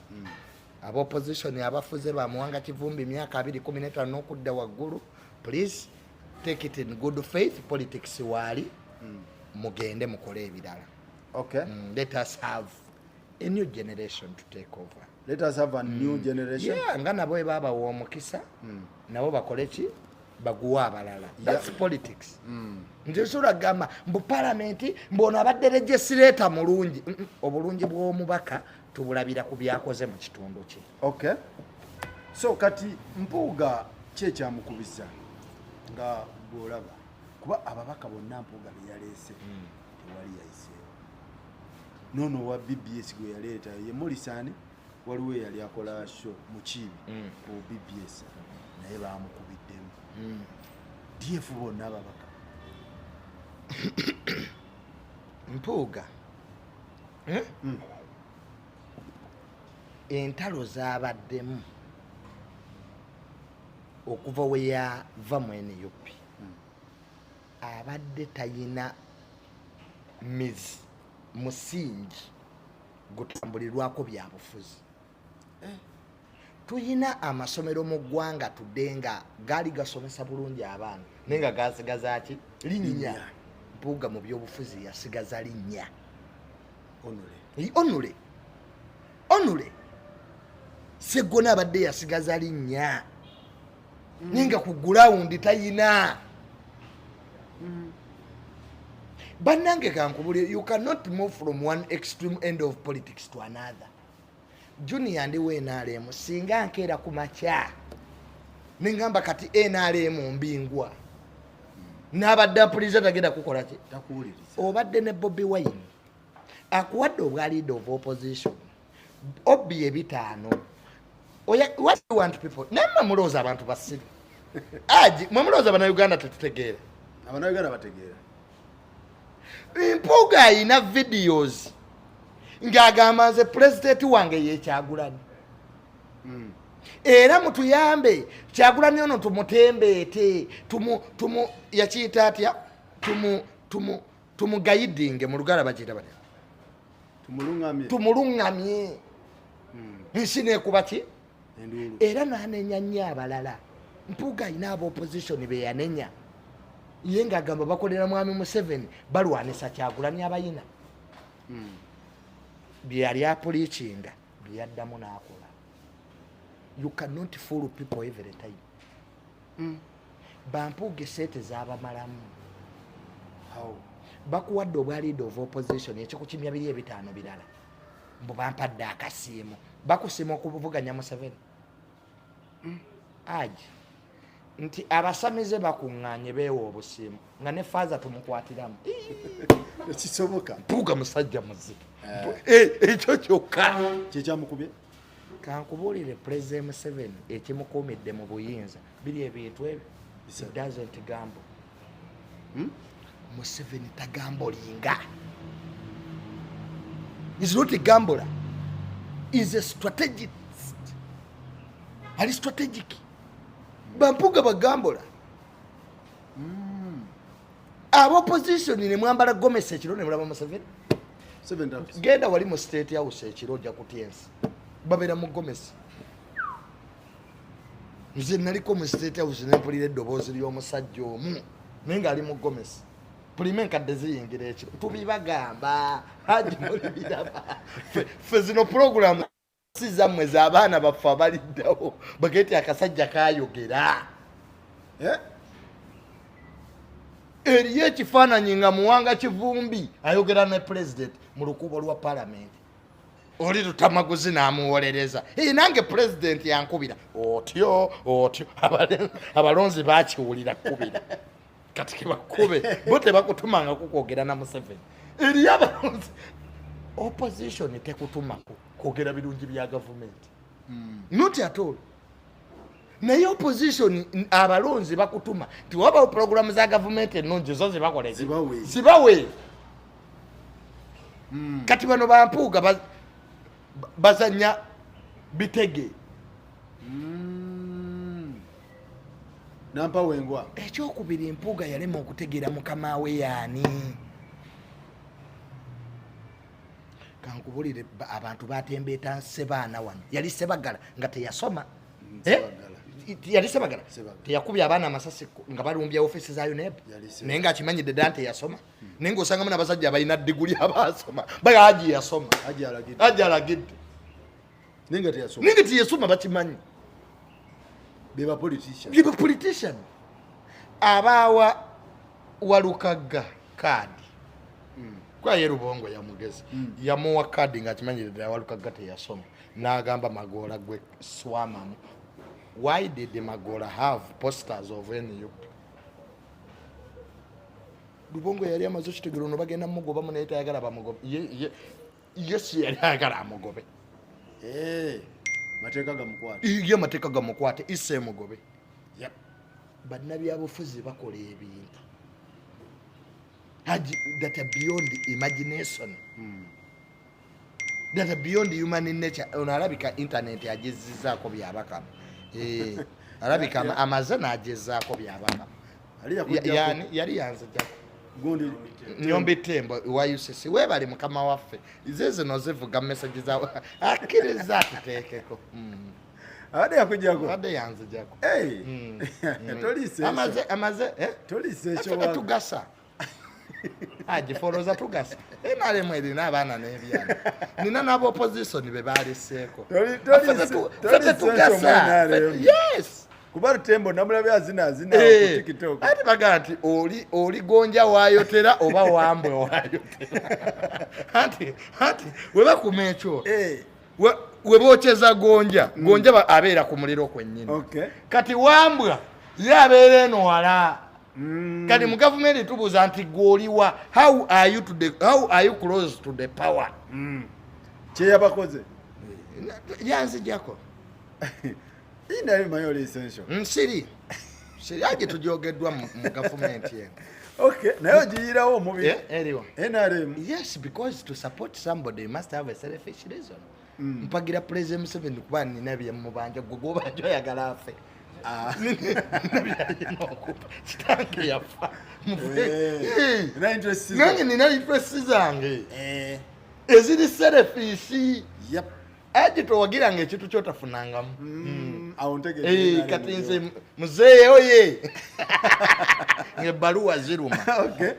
Aba opposition abafuze bamuwanga Kivumbi myaka 215 n'okudda waggulu, please take it in good faith. Politics waali, mugende mukole ebirala. Let us have a new generation to take over.
Let us have a new generation.
Yeah, nga nabo bwe babawa omukisa, nabo bakole ki, baguwe abalala. That's politics. Nze osobola kugamba mbu palamenti mbu ono abadde legislator mulungi. Obulungi bw'omubaka tubulabira ku byakoze mu kitundu kye.
Okay, so kati Mpuuga ki ekyamukubisa nga bw'olaba, kuba ababaka bonna Mpuuga be yaleese tewali yayiseewo? Noono owa BBS gwe yaleeta ye Molisani, waliwo eyali akola show Mukiibi ku BBS, naye bamukubiddemu. DF bonna ababaka.
Mpuuga, Entalo zabaddemu okuva we yava mu NUP, abadde tayina mizi, musingi gutambulirwako byabufuzi. Tuyina amasomero mu ggwanga tudde nga gaali gasomesa bulungi abaana, naye nga gasigaza ki? Linnya. Mpuuga mu byobufuzi yasigaza linnya.
Onule.
Onule, onule Seggona abadde yasigaza linnya, naye nga ku ground tayina. Bannange, kankubulire, you cannot move from one extreme end of politics to another. Junior, ndiwo NRM, singa nkeera ku makya neŋŋamba kati NRM mbingwa, n'abadde apuliza tagenda kukola ki?
Takuwuliriza.
Obadde ne Bobi Wine akuwadde obwa leader of opposition, obbi ebitaano. What do you want people? Naye mmwe mulowooza abantu basiru agi, mwe mulowooza Bannayuganda tetutegeera?
Abannayuganda bategeera.
Mpuuga ayina videos ng'agamba nze pulezidenti wange yekyagulani. Era mutuyambe Kyagulanyi ono tumutembeete, tumu tumu yakiyita atya, tumu tumu tumuguidinge mu Lugala bakiyita batya?
Tumuluŋŋamye.
Tumuluŋŋamye. Ensi nekuba ki?
Enduulu.
Era n'anenya nnyo abalala. Mpuuga alina aba opposition be yanenya, ye ng'agamba bakolera mwami Museveni, balwanisa Kyagulanyi. Abayina bye yali apreachinga bye yaddamu n'akola. You cannot fool people every time. Bampuuga esente zabamalamu.
How?
Bakuwadde obwa leader of opposition, ekikukimya biri ebitaano birala, mbu bampadde akasiimo. Bakusiima okuvuganya Museveni aji nti abasamize bakuŋŋaanye beewa obusiimo nga ne faaza tumukwatiramu.
Tekisoboka.
Mpuuga musajja muzibu. Eh, ekyo kyokka.
Kyekyamukubye.
Kankubuulire, President Museveni ekimukuumidde mu buyinza biri ebintu ebyo.
Bisatu.
He doesn't gamble. Museveni tagambolinga, is not a gambler, is a strategist, ali strategic. Bampuuga bagambula. Aba opposition ne mwambala gomesi ekiro ne mulaba Museveni.
Seven times.
Genda wali mu State House ekiro, ojja kutya ensi, babeera mu gomesi. Nze naliko mu State House nempulira eddoboozi ly'omusajja omu naye ng'ali mu gomesi. Pulime enkadde ziyingira ekiro, tubibagamba haji mulibiraba. Ffe zino puroguramu si zammwe, z'abaana baffe abaliddawo bageti akasajja kayogera.
Eh?
Eriyo ekifaananyi nga Muwanga Kivumbi ayogera ne Pulezidenti mu lukubo lwa Palamenti, oli Lutamaguzi n'amuwolereza, "Ee, nange Pulezidenti yankubira otyo otyo." Abalonzi bakiwulira kubira kati kebakube bo tebakutumanga kukwogera na Museveni. Eriyo abalonzi, opposition tekutumako kwogera birungi bya gavumenti, not at all. Naye opposition, abalonzi bakutuma nti wabawo puroguramu za gavumenti ennungi, zo zibakola
Zibawe.
Zibawe. Kati bano bampuuga bazanya bitege.
Nampa wengwa.
Ekyokubiri, Mpuuga yalema okutegeera mukama we yaani. Kankubulire, abantu batembeeta Sebaana wano, yali Sebagala nga teyasoma. Eh?
Sebagala.
Yali Sebagala.
Sebagala.
Teyakubye abaana amasasi nga balumbya ofisi za UNEB?
Yali Sebagala.
Naye ngaakimanyidde ddala nti teyasoma, naye ngaosangamu n'abasajja abalina diguli abasoma baga Haji yasoma.
Haji alagidde.
Haji alagidde.
Naye nga teyasoma.
Naye nga teyasoma, bakimanyi.
Be ba politician.
Be politician abaawa Walukagga kaadi kwaye Rubongo yamugezi yamuwa kaadi ngaakimanyire ddala Walukagga teyasoma, n'agamba Magoola gwe swamamu. Why did Magoola have posters of NUP? Lubongo yali amaze okitegera ono bagenda mugobamu, naye tayagala bamugobe. Ye si yali ayagala amugobe.
Eh, mateeka gamukwate.
Ye amateeka gamukwate, ise emugobe.
Yep.
Bannabyabufuzi bakola ebintu Haji, that are beyond imagination, that are beyond human nature. Ono alabika internet agezizaako byabakama. Eh, alabika amaze n'agezaako byabakama.
Ali yakujjako.
Yali yanzijako.
Gundi.
Nyombi Tembo wa UCC, webali mukama waffe. Ze zino zivuga message za akkiriza atuteekeko.
Abadde yakujjako.
Abadde yanzijako.
Hey. Toliisa ekyo.
Amaze amaze, eh?
Toliisa ekyo.
Ffe tetugasa agifoloza, tugasa NRM erina abaana n'ebyana, nina n'aba opposition be baleseeko. Ffe
Toliisa ekyo
tetugasa.
mu NRM.
Yes.
Kuba Lutembo namulabye azina azina
Eh,
ku TikTok.
Ate bagaa nti oli gonja wayotera oba wambwe wayotera, anti we bakuma ekyo,
Eh,
we bokyeza gonja, gonja abeera ku muliro kwennyini. Kati wambwa ye abeera eno wala. Kati mu gavumenti tubuuza nti gwoliwa, how are you close to the power?
Kyeyabakoze.
Yanzijako.
Naye manyi oli essential.
Nsiri siri agi tujogeddwa mu gavumenti eno.
Okay, naye ogiyirawo omubiri.
Eh, eriwa?
NRM.
Yes, because to support somebody you must have a selfish reason. Mpagira President Museveni kuba nina byemubanja. Gwe gwobanja oyagala afe.
Ah.
Nina byalina okupa. Kitange yafa.
Eh, nina interest zo.
Nange nina interest zange
Eh,
eziri selfish.
Yep.
Aje towagiranga ekintu kyotafunangamu.
Awo ntegeera.
Eh, kati nze muzeeyi oye ngaebbaluwa ziruma.
Okay.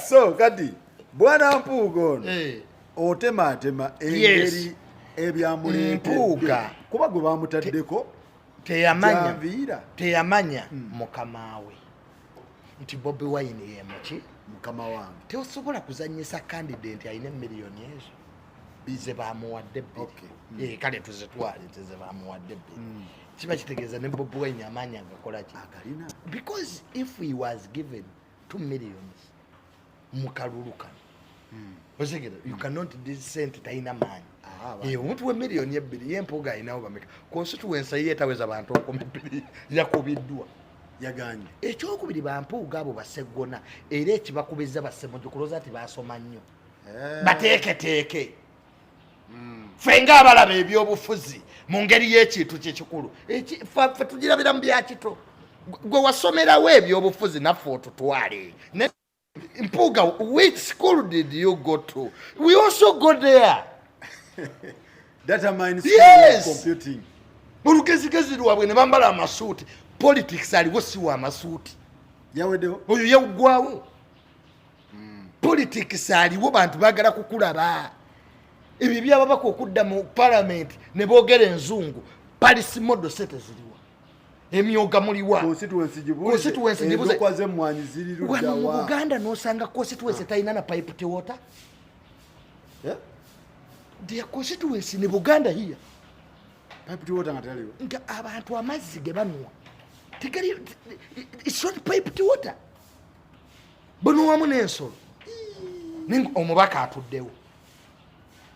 So kati bwana Mpuuga ono
Eh.
otemaatema engeri ebyamuleetedde.
Mpuuga.
Kuba gwe bamutaddeko
Teyamanya.
Janviira.
Teyamanya mukama we nti Bobi Wine yemuki.
Mukama wange.
Teosobola kuzanyisa candidate alina emiliyoni ezo ze bamuwadde ebbiri.
Okay.
Eh, kale tuzitwale nti ze bamuwadde ebbiri, kiba kitegeeza ne Bobi Wine amaanyi agakolaki?
Agalina.
Because if he was given 2 millions mu kalulu kano, otegera, you cannot dissent, talina maanyi.
Ah,
Eh, omuntu w'emiliyoni 2 ye Mpuuga alinawo bameka? Constituency ye etaweza bantu 2000 yakubiddwa.
Yaganye.
Ekyokubiri, bampuuga abo baseggona, era ekibakubiza basemuju kulowooza nti basoma nnyo.
Eh.
Bateeketeeke. Ffe ngaabalaba ebyobufuzi mu ngeri y'ekintu kyekikulu, ffe tugirabira mu byakito. Gwe wasomerawo ebyobufuzi naffe otutwale. Mpuuga, which school did you go to? We also go there.
Data mine.
Yes.
Computing.
Olugezigezi lwabwe ne bambala amasuuti. Politics aliwo si wa amasuuti.
Yaweddewo.
Oyo yaggwawo. Politics aliwo bantu bagala kukulaba. Ebyo byababaka okudda mu parliament ne boogera enzungu, Paris model sete ziriwa? Emyoga muliwa?
Constituency gibuze.
Constituency gibuze.
Endokwa z'emmwanyi ziri
Wano mu
luddawa?
Buganda nosanga constituency talina na pipe water.
Eh?
Their constituency ne Buganda here.
Pipe water nga taliwo.
Nga abantu amazzi ge banywa tegali, it's not piped water, banowamu n'ensolo. Naye nga omubaka atuddewo.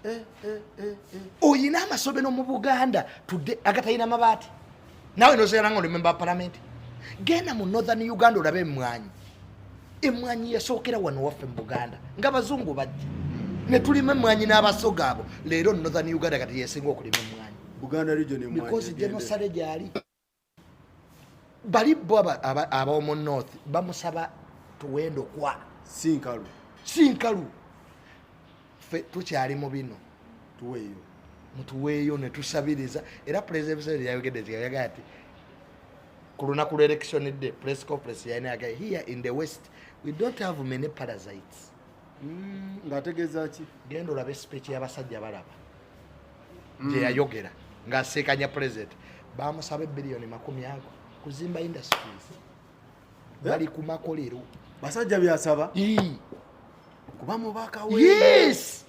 Eh, eh, eh, eh.
Oyina amasomero mu Buganda tudde agatalina mabaati, naawe nosigala nga oli member wa palamenti. Genda mu Northern Uganda olabe emwanyi. Emwanyi yasookera wano waffe mu Buganda nga bazungu bajja ne tulima emwanyi n'Abasoga abo. Leero Northern Uganda kati yesinga okulima emwanyi.
Buganda region emwanyi
Because
egende.
Genosale gyali bali bo ab'omu north bamusaba tuwendokwa.
Si nkalu.
Si nkalu. Ffe tukyali mu bino.
Tuweeyo.
Mutuweeyo ne tusabiriza. Era President Museveni yayogedde yagaa nti ku lunaku lwa election day press conference yalina yagaa, "Here in the West we don't have many parasites."
Ng'ategeeza ki?
Genda olabe speech y'abasajja balaba gye yayogera ng'aseekanya president. Bamusaba ebbiliyoni 20 ago kuzimba industries, bali ku makolero.
Basajja byasaba
Ii.
kuba mubaka we.
Yes.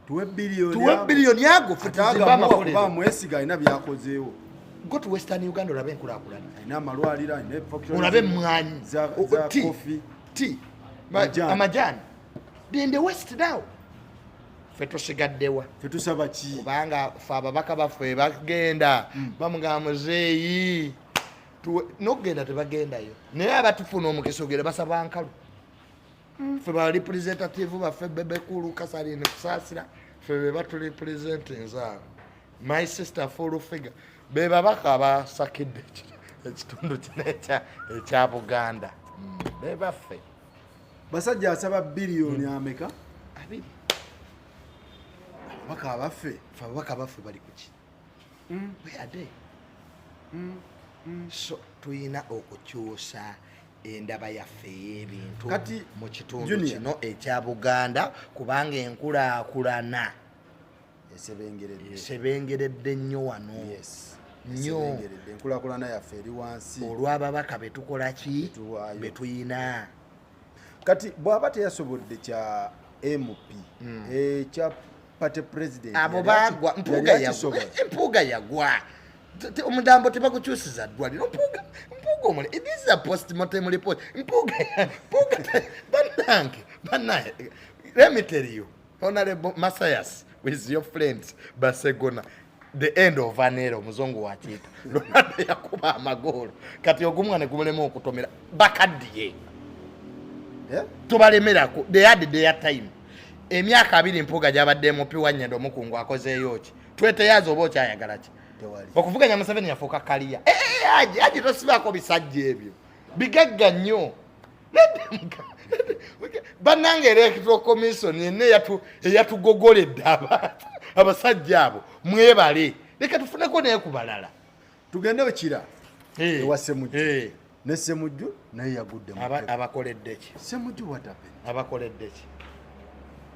Tuwe biliyoni.
Tuwe biliyoni ago ffe
Ate
tuzimbe
agamuwa kuba
amakolero.
amwesiga, alina byakozeewo.
Go to Western Uganda olabe enkulaakulana.
Alina amalwaliro, alina factories
Olabe emwanyi.
za
Tea.
coffee.
Tea.
Majani.
Amajani. In the West now ffe tusigaddewa?
Ffe tusaba ki?
Kubanga ffe ababaka baffe bagenda bamugamba muzeeyi nokugenda tebagendayo, naye abatufuna omukisa ogenda basaba nkalu. Ffe ba representative baffe bebekulu kasalini kusaasira, ffe be baturepresentinze abo. My sister full figure be babaka abasakidde ekitundu kino ekya Buganda. Be baffe.
Basajja asaba biliyoni ameka?
20.
Ababaka abaffe.
Ffe ababaka baffe bali kuki? Where are they? So tuyina okukyusa endaba yaffe ey'ebintu
Kati,
mu kitundu
Junior.
kino ekya Buganda, kubanga enkulaakulana
Esebengeredde.
esebengeredde nnyo wano.
Yes.
Nnyo.
Esebengeredde, enkulaakulana yaffe eri wansi.
Olw'ababaka betukola ki?
Betuwaayo.
Betuyina.
Kati bw'aba teyasobodde kya MP, ekya party president,
Abo
yali
bagwa.
yali
Mpuuga yagwa.
akisobola.
Mpuuga yagwa. Omulambo tebagukyusiza ddwaliro. Mpuuga, Mpuuga omule, this is a postmortem report. Mpuuga Mpuuga bannange, bannange, let me tell you, Honorable Matthias with your friends Basegona, the end of an era. Omuzungu wakiyita Ronaldo yakuba amagoolo, kati ogumwa ne gumulema okutomera. Bakaddiye.
Eh?
Tubalemerako. They had their time. Emyaka 20 Mpuuga gyabadde MP wanyenda omukungu akozeeyo ki? Tweteyaza oba okyayagala ki?
Tewali.
Okuvuganya Museveni yafuuka kaliya. Eh, eh, aji aji tosibaako bisajja ebyo bigagga nnyo. Bannange, electoral commission yenna eyatugogoledde abasajja abo, mwebale. Leka tufuneko naye ku balala.
Tugende Kira
Eh,
ewa Semujju.
Eh.
Ne Semujju naye yagudde mu ttebe.
Abakoledde ki?
Semujju, what happened?
Abakoledde ki?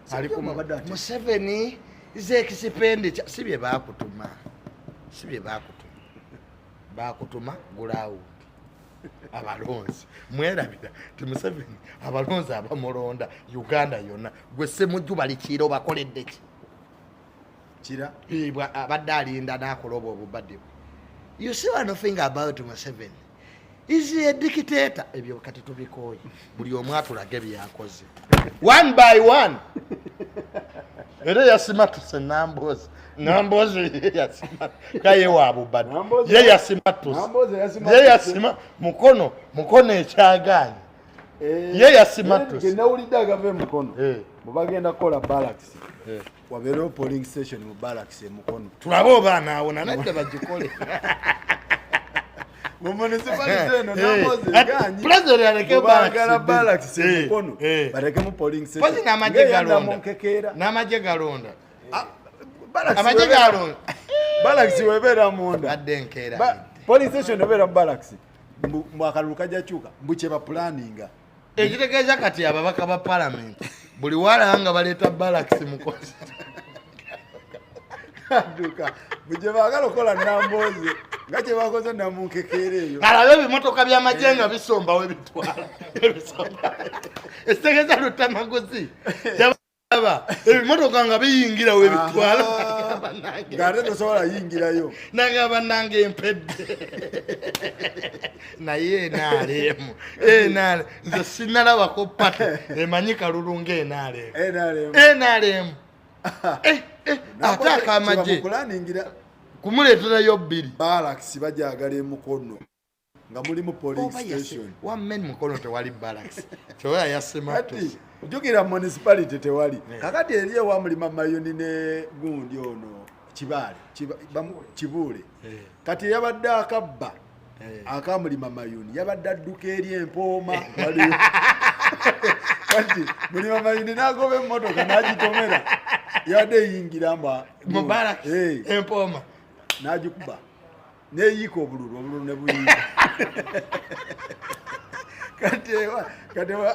Semujju
Ali ku
abadde ate-
Museveni ze expenditure si bye baakutuma, si bye baakutuma. Baakutuma ground. Abalonzi mwerabira ti Museveni abalonzi abamulonda Uganda yonna. Gwe Semujju balikiira, obakoledde ki?
Kira.
Eh, abadde alinda n'akola obwo obubadde bwe. You see, one thing about Museveni is a dictator. Ebyo kati tubikooye. Buli omu atulage byakoze one by one. Era yasimatuse Namboozi. Namboozi ye yasima kaye wa bubadde. Ye yasimatuse.
Nambooze yasimatuse.
Ye yasima mukono mukono ekyagaanyi.
Eh,
Ye yasimatuse.
eh, nawulidde agava emukono
Eh.
bwe bagenda kukola barracks, wabeerewo polling station mu barracks emukono.
Tulabe oba anaawona. Nadde bagikole.
Mu municipality eno
Eh,
Nambooze
eh,
egaanyi.
President aleke
Bwe baagala
barracks
barracks
bbiri.
emukono,
Eh, eh.
batekemu polling station.
Pozi n'amagye
Ng'eyanda
galonda.
mu Nkekeera.
N'amagye galonda.
Ah, barracks
Amagye galonda.
Barracks webeera munda.
Badde nkeera.
Polling station ebeera mu barracks. Mbu akalulu kajja kyuka, mbu kye bapulaninga.
Ekitegeeza kati ababaka ba palamenti buli walaba nga baleeta barracks mukozi.
Adduka mbu gye baagala okukola Nambooze nga kye bakoze Namunkekeera eyo.
Alabe ebimotoka by'amagye nga bisombawo ebitwala ebisomba. Ekitegeeza Lutamaguzi yaba ebimotoka nga biyingirawo ebitwala.
Ng'ate tosobola yingirayo.
Nagamba nange empedde naye NRM, NRM nze sinalabako party emanyi kalulu nga NRM.
NRM.
NRM. Eh, eh, ate akamagye
Kyebamuplaningira.
Kumuleeterayo bbiri.
Barracks bajagala emukono nga mulimu polling
Oba
station.
Wamme mukono tewali barracks, kyoya yasimatuse.
Kati jjukira municipality tewali. Kakati eri ewa Mulima Mayuni ne gundi ono Kibaale, Kibuule. Kati yabadde akabba akamulima Mayuni yabadde adduka eri empooma waliwo. Kati Mulima Mayuni n'agoba emmotoka n'agitomera, yabadde eyingira mbwa
mu barracks.
Eh,
Empooma.
N'agikuba neyiika obululu, obululu ne buyiika. Kati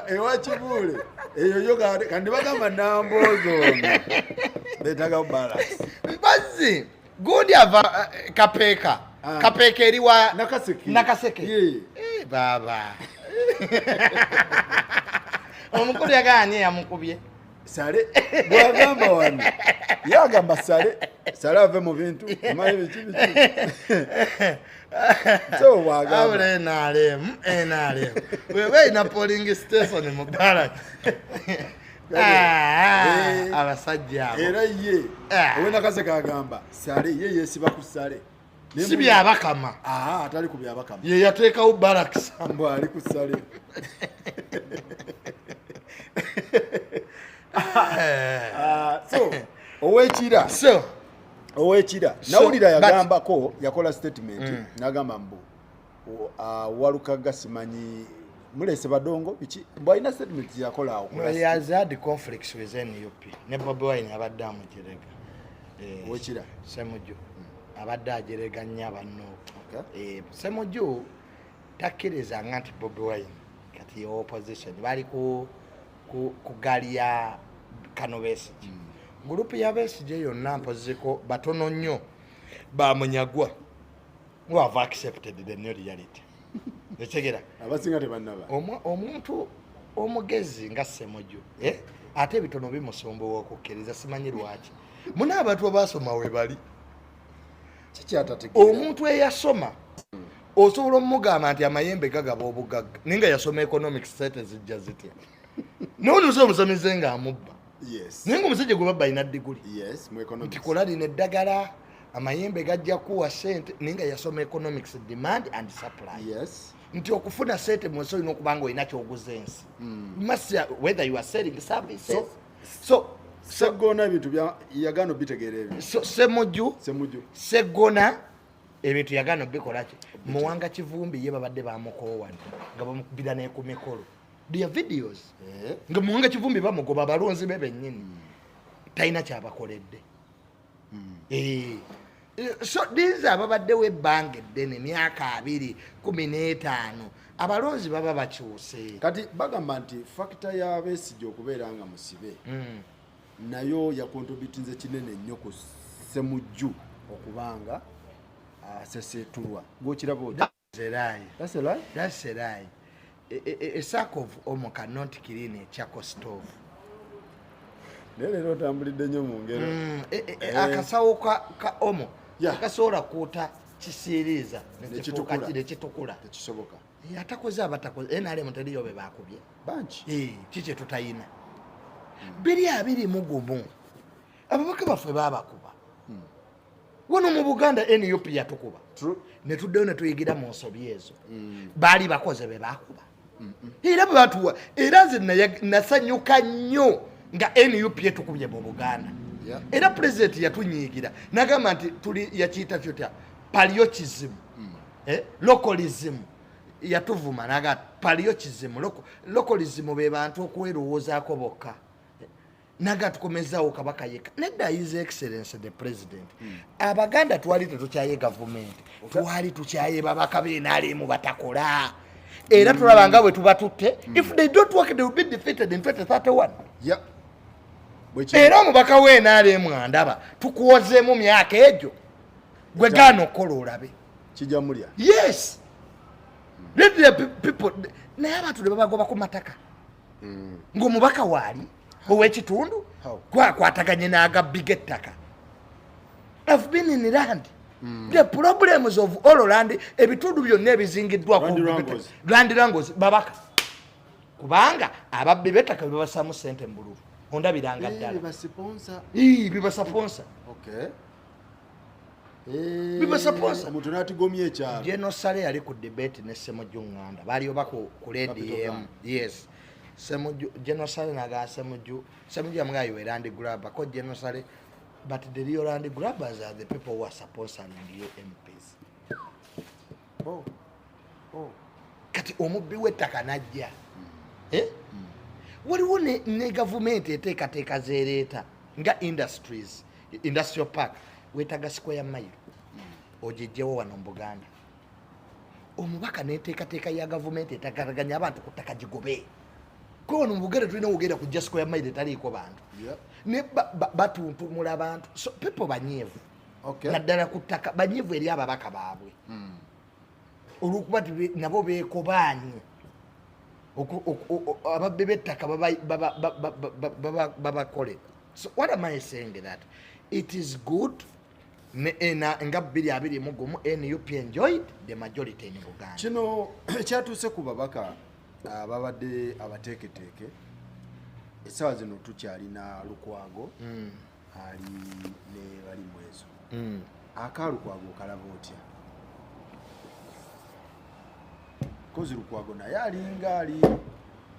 ewa Kibuule eyo yo kandi bagamba Namboozi ono beetaga barracks.
Bazzi gundi ava eh, Kapeeka.
Ah.
Kapeeka eri wa
Nakaseke.
Nakaseke.
Ye.
Eh, baaba omukulu yaganye yamukubye.
Sale bwagamba wano, yagamba sale sale ave mu bintu omanyi biki biki, so bwagamba.
Abula NRM, NRM weba erina polling station mu barracks.
Eh.
Abasajja abo.
Era ye
Ah.
owenakaseke agamba sale ye yesiba ku sale.
Si byabakama.
Aha, atali ku byabakama.
Ye yateekawo barracks.
Mbw ali ku sale. Ah, so owekira
So
owekira nawulira yagambako, yakola statement nagamba mbu Walukaga simanyi mulese badongo biki, mbu alina statement yakola awo ku
He has had conflicts with NUP ne Bobi Wine abadde amujerega. Eh,
Owekira.
Semuju abadde ajerega nnyo abanuupu.
Okay.
Eh, Semuju takkirizanga nti Bobi Wine kati ye opposition bali ku gaali ya kano Besigye. Group ya Besigye yonna mpoziko batono nnyo bamunyagwa who have accepted the new reality. Ekegera
abasinga tebannaba.
Omuntu omugezi nga Semuju, eh? Ate ebitono bimusumbuwa okukkiriza, simanyi lwaki. Muna abantu abasoma we bali.
Kikyatategeera.
Omuntu eyasoma osobola omugamba nti amayembe gagaba obugagga, naye nga yasoma economics, sente zijja zitya? Nonusa omusomese nga amubba. Naye nga omusajja gwe babba alina diguli.
Yes, mu
Nti
economics.
kola lino eddagala, amayembe gajja kuwa sente, naye nga yasoma economics, demand and supply. Nti okufuna sente mu nsi olina okuba nga olina kyoguza ensi. Must, whether you are selling services. So
Seggona ebintu yagaana obitegeera ebyo.
So, Semujju.
Semujju.
Seggona ebintu yagaana obikolaki. Muwanga Kivumbi ye babadde bamukoowa nga bamukubira ne ku mikolo. Their videos. Nga Muwanga Kivumbi bamugoba abalonzi be bennyini. Talina kyabakoledde. So these ababaddewo ebbanga eddene, myaka 20, 15, abalonzi baba bakyuse.
Kati bagamba nti factor ya Besigye okubeera nga musibe nayo yakontributinze kinene nnyo ku Semujju okubanga aseseetulwa. Gw'okiraba otya?
That's a lie.
That's a lie?
That's a lie. A sack of omo cannot clean a charcoal stove.
Naye leero otambulidde nnyo mu ngero.
Akasawo ka omo tekasobola kwota kisiiriiza
Nekitukula.
nekitukula.
Tekisoboka.
Atakoze abatakoze, NRM teriyo be bakubye.
Bangi.
Kiki tutayina? 2021 ababaka baffe baabakuba. Wano mu Buganda NUP yatukuba. Ne tuddeyo ne tuyigira mu nsobi ezo. Baali bakoze be baakuba. Era bwe batuwa, era nze nasanyuka nnyo nga NUP etukubye mu Buganda. Era president yatunyiigira n'agamba nti tuli yakiyita kyotya patriotism. Localism. Yatuvuma n'agamba patriotism, localism be bantu okwerowoozaako bokka. Naga tukomezaawo Kabaka yekka. Nedda, His Excellency the President. Abaganda twali tetukyaye gavumenti, twali tukyaye babaka b'NRM batakola. Era tulaba nga bwe tuba tutte, if they don't work they will be defeated in 2031. Era omubaka w'NRM andaba tukuwozeemu myaka egyo gwe gaana okukola olabe.
Kijja mulya.
Yes. Let the people, naye abantu ne babagoba ku mataka. Ng'omubaka waali ow'ekitundu gwakwataganye n'agabbi g'ettaka. I've been in land. The problems of all land, ebitundu byonna ebizingiddwako
Land wrangles.
Land wrangles, babaka. Kubanga ababbi b'ettaka bebasaamu ssente mu bululu. Ondabiranga ddala.
Bibasponsa.
Bibasponsa. Bibasponsa.
Omuntu n'atigomya ekyalo.
General Saleh yali ku debate ne Ssemujju Nganda. Baali oba ku Radio
Capital
M.
Gang.
Yes. Ssemujju, General Saleh n'agamba Ssemujju, Ssemujju yamugamba you land grabber. Ko General Saleh, but the real land grabbers are the people who are sponsoring your MPs.
Oh. Oh.
Kati omubbi w'ettaka n'ajja. Waliwo ne gavumenti eteekateeka zeereeta nga industries, industrial park, weetaaga square mile. Ogigyewo wano mu Buganda. Omubaka n'enteekateeka ya gavumenti etagalaganya abantu ku ttaka gigobe. Ko wano mu Buganda tulina okugenda kujja square mile etaliiko bantu. Ne batuntumula abantu. So people banyiivu. Naddala ku ttaka banyiivu eri ababaka baabwe. Olw'okuba nti nabo beekobaanye. Ababbi b'ettaka babakole. So what am I saying that? It is good ne, na, nga 2021 NUP enjoyed the majority in Buganda.
Kino kyatuuse ku babaka ababadde abateeketeeke. Essaawa zino tukyalina Lukwago ali ne Balimwezo. Aka Lukwago kalaba otya? Kozi Lukwago naye alinga ali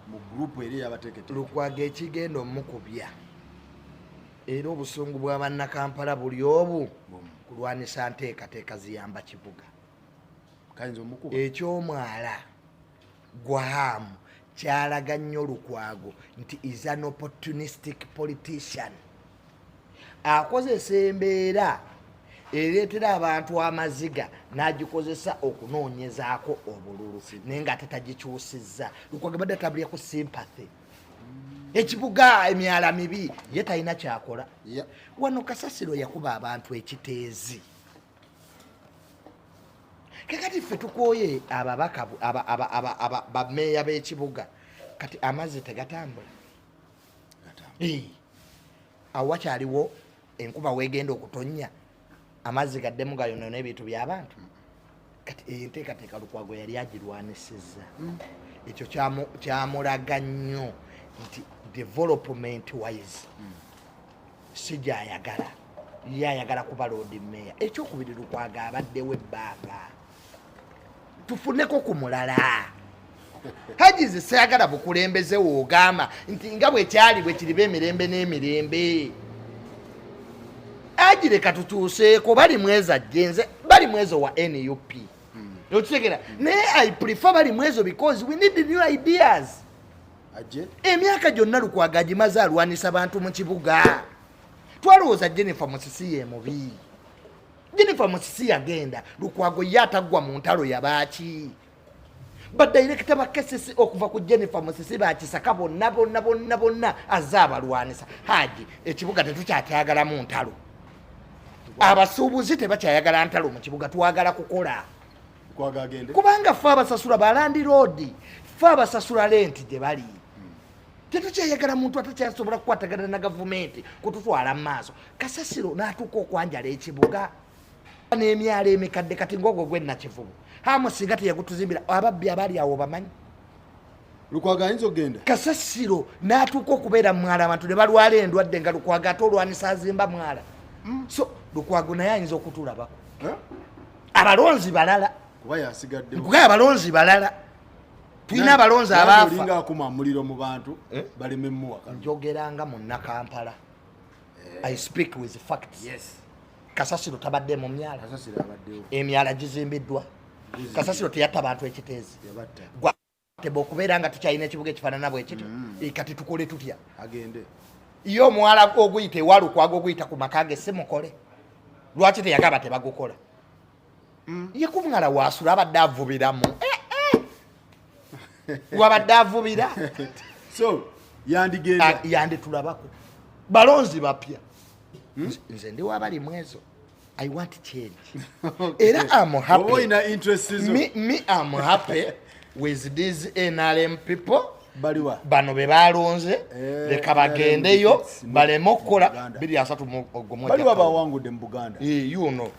mu group eri y'abateeketeeke.
Lukwago ekigenda omukubya era obusungu bwa bannakampala buli obu kulwanisa nteekateeka ziyamba kibuga.
Kayinza omukuba.
Ekyomwala gwa Hamu kyalaga nnyo Lukwago nti is an opportunistic politician. Akozesa embeera ereetera abantu amaziga n'agikozesa okunoonyezaako obululu naye ng'ate tagikyusizza. Lukwago badde atambulira ku sympathy. Ekibuga emyala mibi ye talina kyakola. Wano kasasiro yakuba abantu ekiteezi. Kakati ffe tukooye ababaka bameeya b'ekibuga kati amazzi tegatambula. Awo wakyaliwo enkuba weegenda okutonnya amazzi gaddemu gayonoona ebintu by'abantu. Kati eyo enteekateeka Lukwago yali agirwanisizza. Ekyo kyamulaga nnyo nti development wise si gy'ayagala, ye ayagala kuba Lord Mayor. Ekyokubiri Lukwago abaddewo ebbanga, tufuneko ku mulala. Haji nze sayagala bukulembeze woogamba nti nga bwekyali bwe kiriba emirembe n'emirembe. Haji leka tutuuseeko bali mwezi ajje nze bali mwezi wa NUP. Okitegera? Naye I prefer bali mwezo because we need new ideas.
Ajje?
Emyaka gyonna Lukwago agimaze alwanisa bantu mu kibuga. Twalowooza Jennifer Musisi ye mubi. Jennifer Musisi yagenda, Lukwago ye ataggwa mu ntalo yabaaki? Badirekita ba KCC okuva ku Jennifer Musisi bakisaka bonna bonna bonna bonna azze abalwanisa. Haji, ekibuga tetukyakyagalamu ntalo. Abasuubuzi tebakyayagala ntalo mu kibuga, twagala kukola.
Lukwago agende.
Kubanga ffe abasasula ba landlord, ffe abasasula renti gye bali. Tetukyayagala muntu atakyasobola kukwatagana na gavumenti kututwala mu maaso. Kasasiro n'atuuka okwanjala ekibuga n'emyalo emikadde kati ng'ogwo gwe Nakivubo. Hamu singa teyagutuzimbira ababbi abali awo bamanyi.
Lukwago ayinza okugenda.
Kasasiro n'atuuka okubeera mu mwala abantu ne balwala endwadde nga Lukwago ate olwanisa azimba mwala. So Lukwago naye ayinza okutulabako.
Eh?
Abalonzi balala.
Kuba yasigaddewo.
Nkugaye abalonzi balala. Tulina abalonzi abaafa.
Olinga akuma omuliro mu bantu,
Eh?
baleme mmuwa kalulu.
Njogera nga munnakampala. I speak with facts.
Yes.
Kasasiro tabadde mu myala.
Kasasiro abaddewo.
Emyala gizimbiddwa. Kasasiro teyatta bantu ekiteezi.
Yabatta.
Gwa teba okubeera nga tukyalina ekibuga ekifaanana bwe kityo. Kati tukole tutya?
Agende.
Ye omwala oguyita ewa Lukwago oguyita ku maka ge si mukole. Lwaki teyagamba tebagukola? Ye ku mwala waasula abadde avubiramu. Wabadde avubira.
So, yandigenda.
Yanditulabako. Balonzi bapya. Nze ndi wabali mwezo. I want change.
Okay.
Era I'm happy.
Oba olina interest zo.
Me I'm happy with these NRM people.
Baliwa.
Bano be balonze, leka bagendeyo,
NRM
baleme okukola
Buganda.
biri asatu mu ogumu
Baliwa
ojja
bawangudde mu Buganda.
You know,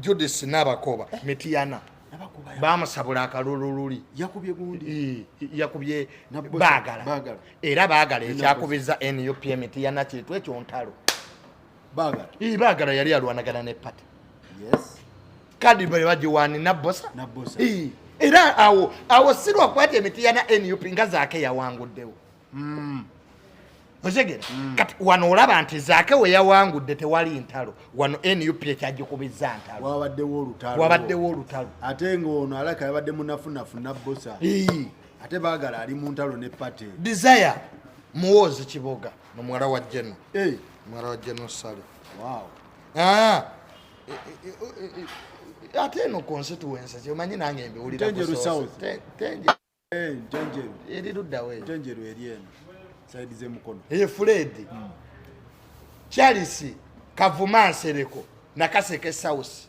Judith Nabakoba, Mitiana.
Nabakoba
Bamusabula akalulu luli.
Yakubye gundi.
Yakubye
Nabbosa.
Baagala.
Baagala.
Era baagala
Nabbosa.
ekyakubizza NUP Mitiana kintu ekyo ntalo.
Baagala.
Baagala yali alwanagana ne party.
Yes.
Kadi bwe bagiwaani Nabbosa.
Nabbosa.
Era awo si lwakuba nti Emitiana NUP nga Zaake yawanguddewo. Otegera? Kati wano olaba nti Zaake we yawangudde tewali ntalo. Wano NUP ekyagikubizza ntalo.
Wabaddewo olutalo.
Wabaddewo olutalo.
Ate ng'ono alaka yabadde munafunafu Nabbosa. Ate Baagala ali mu ntalo ne party.
Desire Muwozi Kiboga n'omuwala wa Jeno. Muwala wa Jeno Sale.
Wow.
Ate eno constituency kyomanyi nange mbiwulira
Ntenjeru
kusoose.
South.
Tenjeru.
Ntenjeru.
Eri ludda we?
Ntenjeru eri eno. Side z'emukono.
Fred. Charles Kavuma Nsereko Nakaseke South.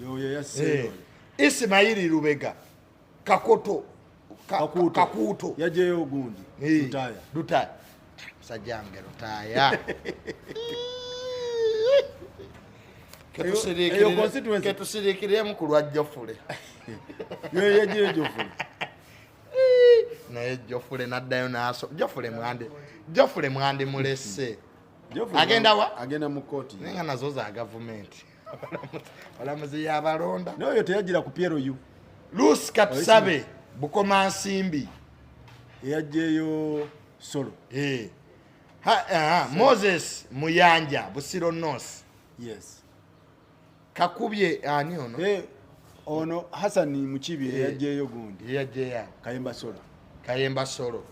Yoyo yasse.
Ismaili Lubega Kakoto.
Kakuuto.
Kakuuto.
Yajeyo gundi. Lutaaya.
Lutaaya. Musajja wange Lutaaya.
Eyo constituency.
Ketusirikiremu ku lwa Jofule.
Yo yajeyo Jofule.
Naye Jofule n'addayo n'aso. Jofule mwandi. Jofule mwandi mulese.
Jofule
Agenda wa?
Agenda mu kkooti.
Naye nga nazo za gavumenti. Abalamuzi y'abalonda.
Naye oyo teyagira ku PLU.
Lucy Katusabe, Bukomansimbi.
Eyajjeyo Solo.
Moses Muyanja, Busiro North.
Yes.
Kakubye ani ono?
Ono Hassan Mukibi eyajjeyo gundi.
Eyajjeyo.
Kayemba Solo.
Kayemba Solo.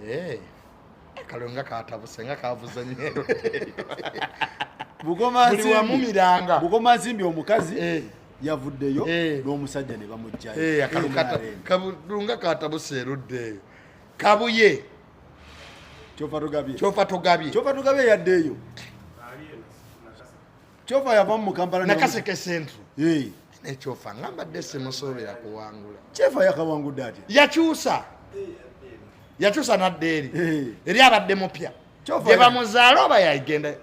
Yeah.
Kalonga katabuse nga kavuze nnyo.
Bugoma
Buli
Nsimbi.
wamu miranga.
Bugoma Nsimbi omukazi yavuddeyo n'omusajja ne bamugjayo. NRM.
Kalunga katabuse erudda eyo. Kabuye.
Kyofa Togabye.
Kyofa Togabye.
Kyofa Togabye yaddeeyo. Kyofa yava mu Kampala ne
Nakaseke Central. Ne Kyofa nga mbadde simusuubira kuwangula.
Kyofa yakawangudde atya?
Yakyusa. Yakyusa n'adda eri. Eri abadde mupya.
Kyofa
Gye
ya-
bamuzaala oba yagenda?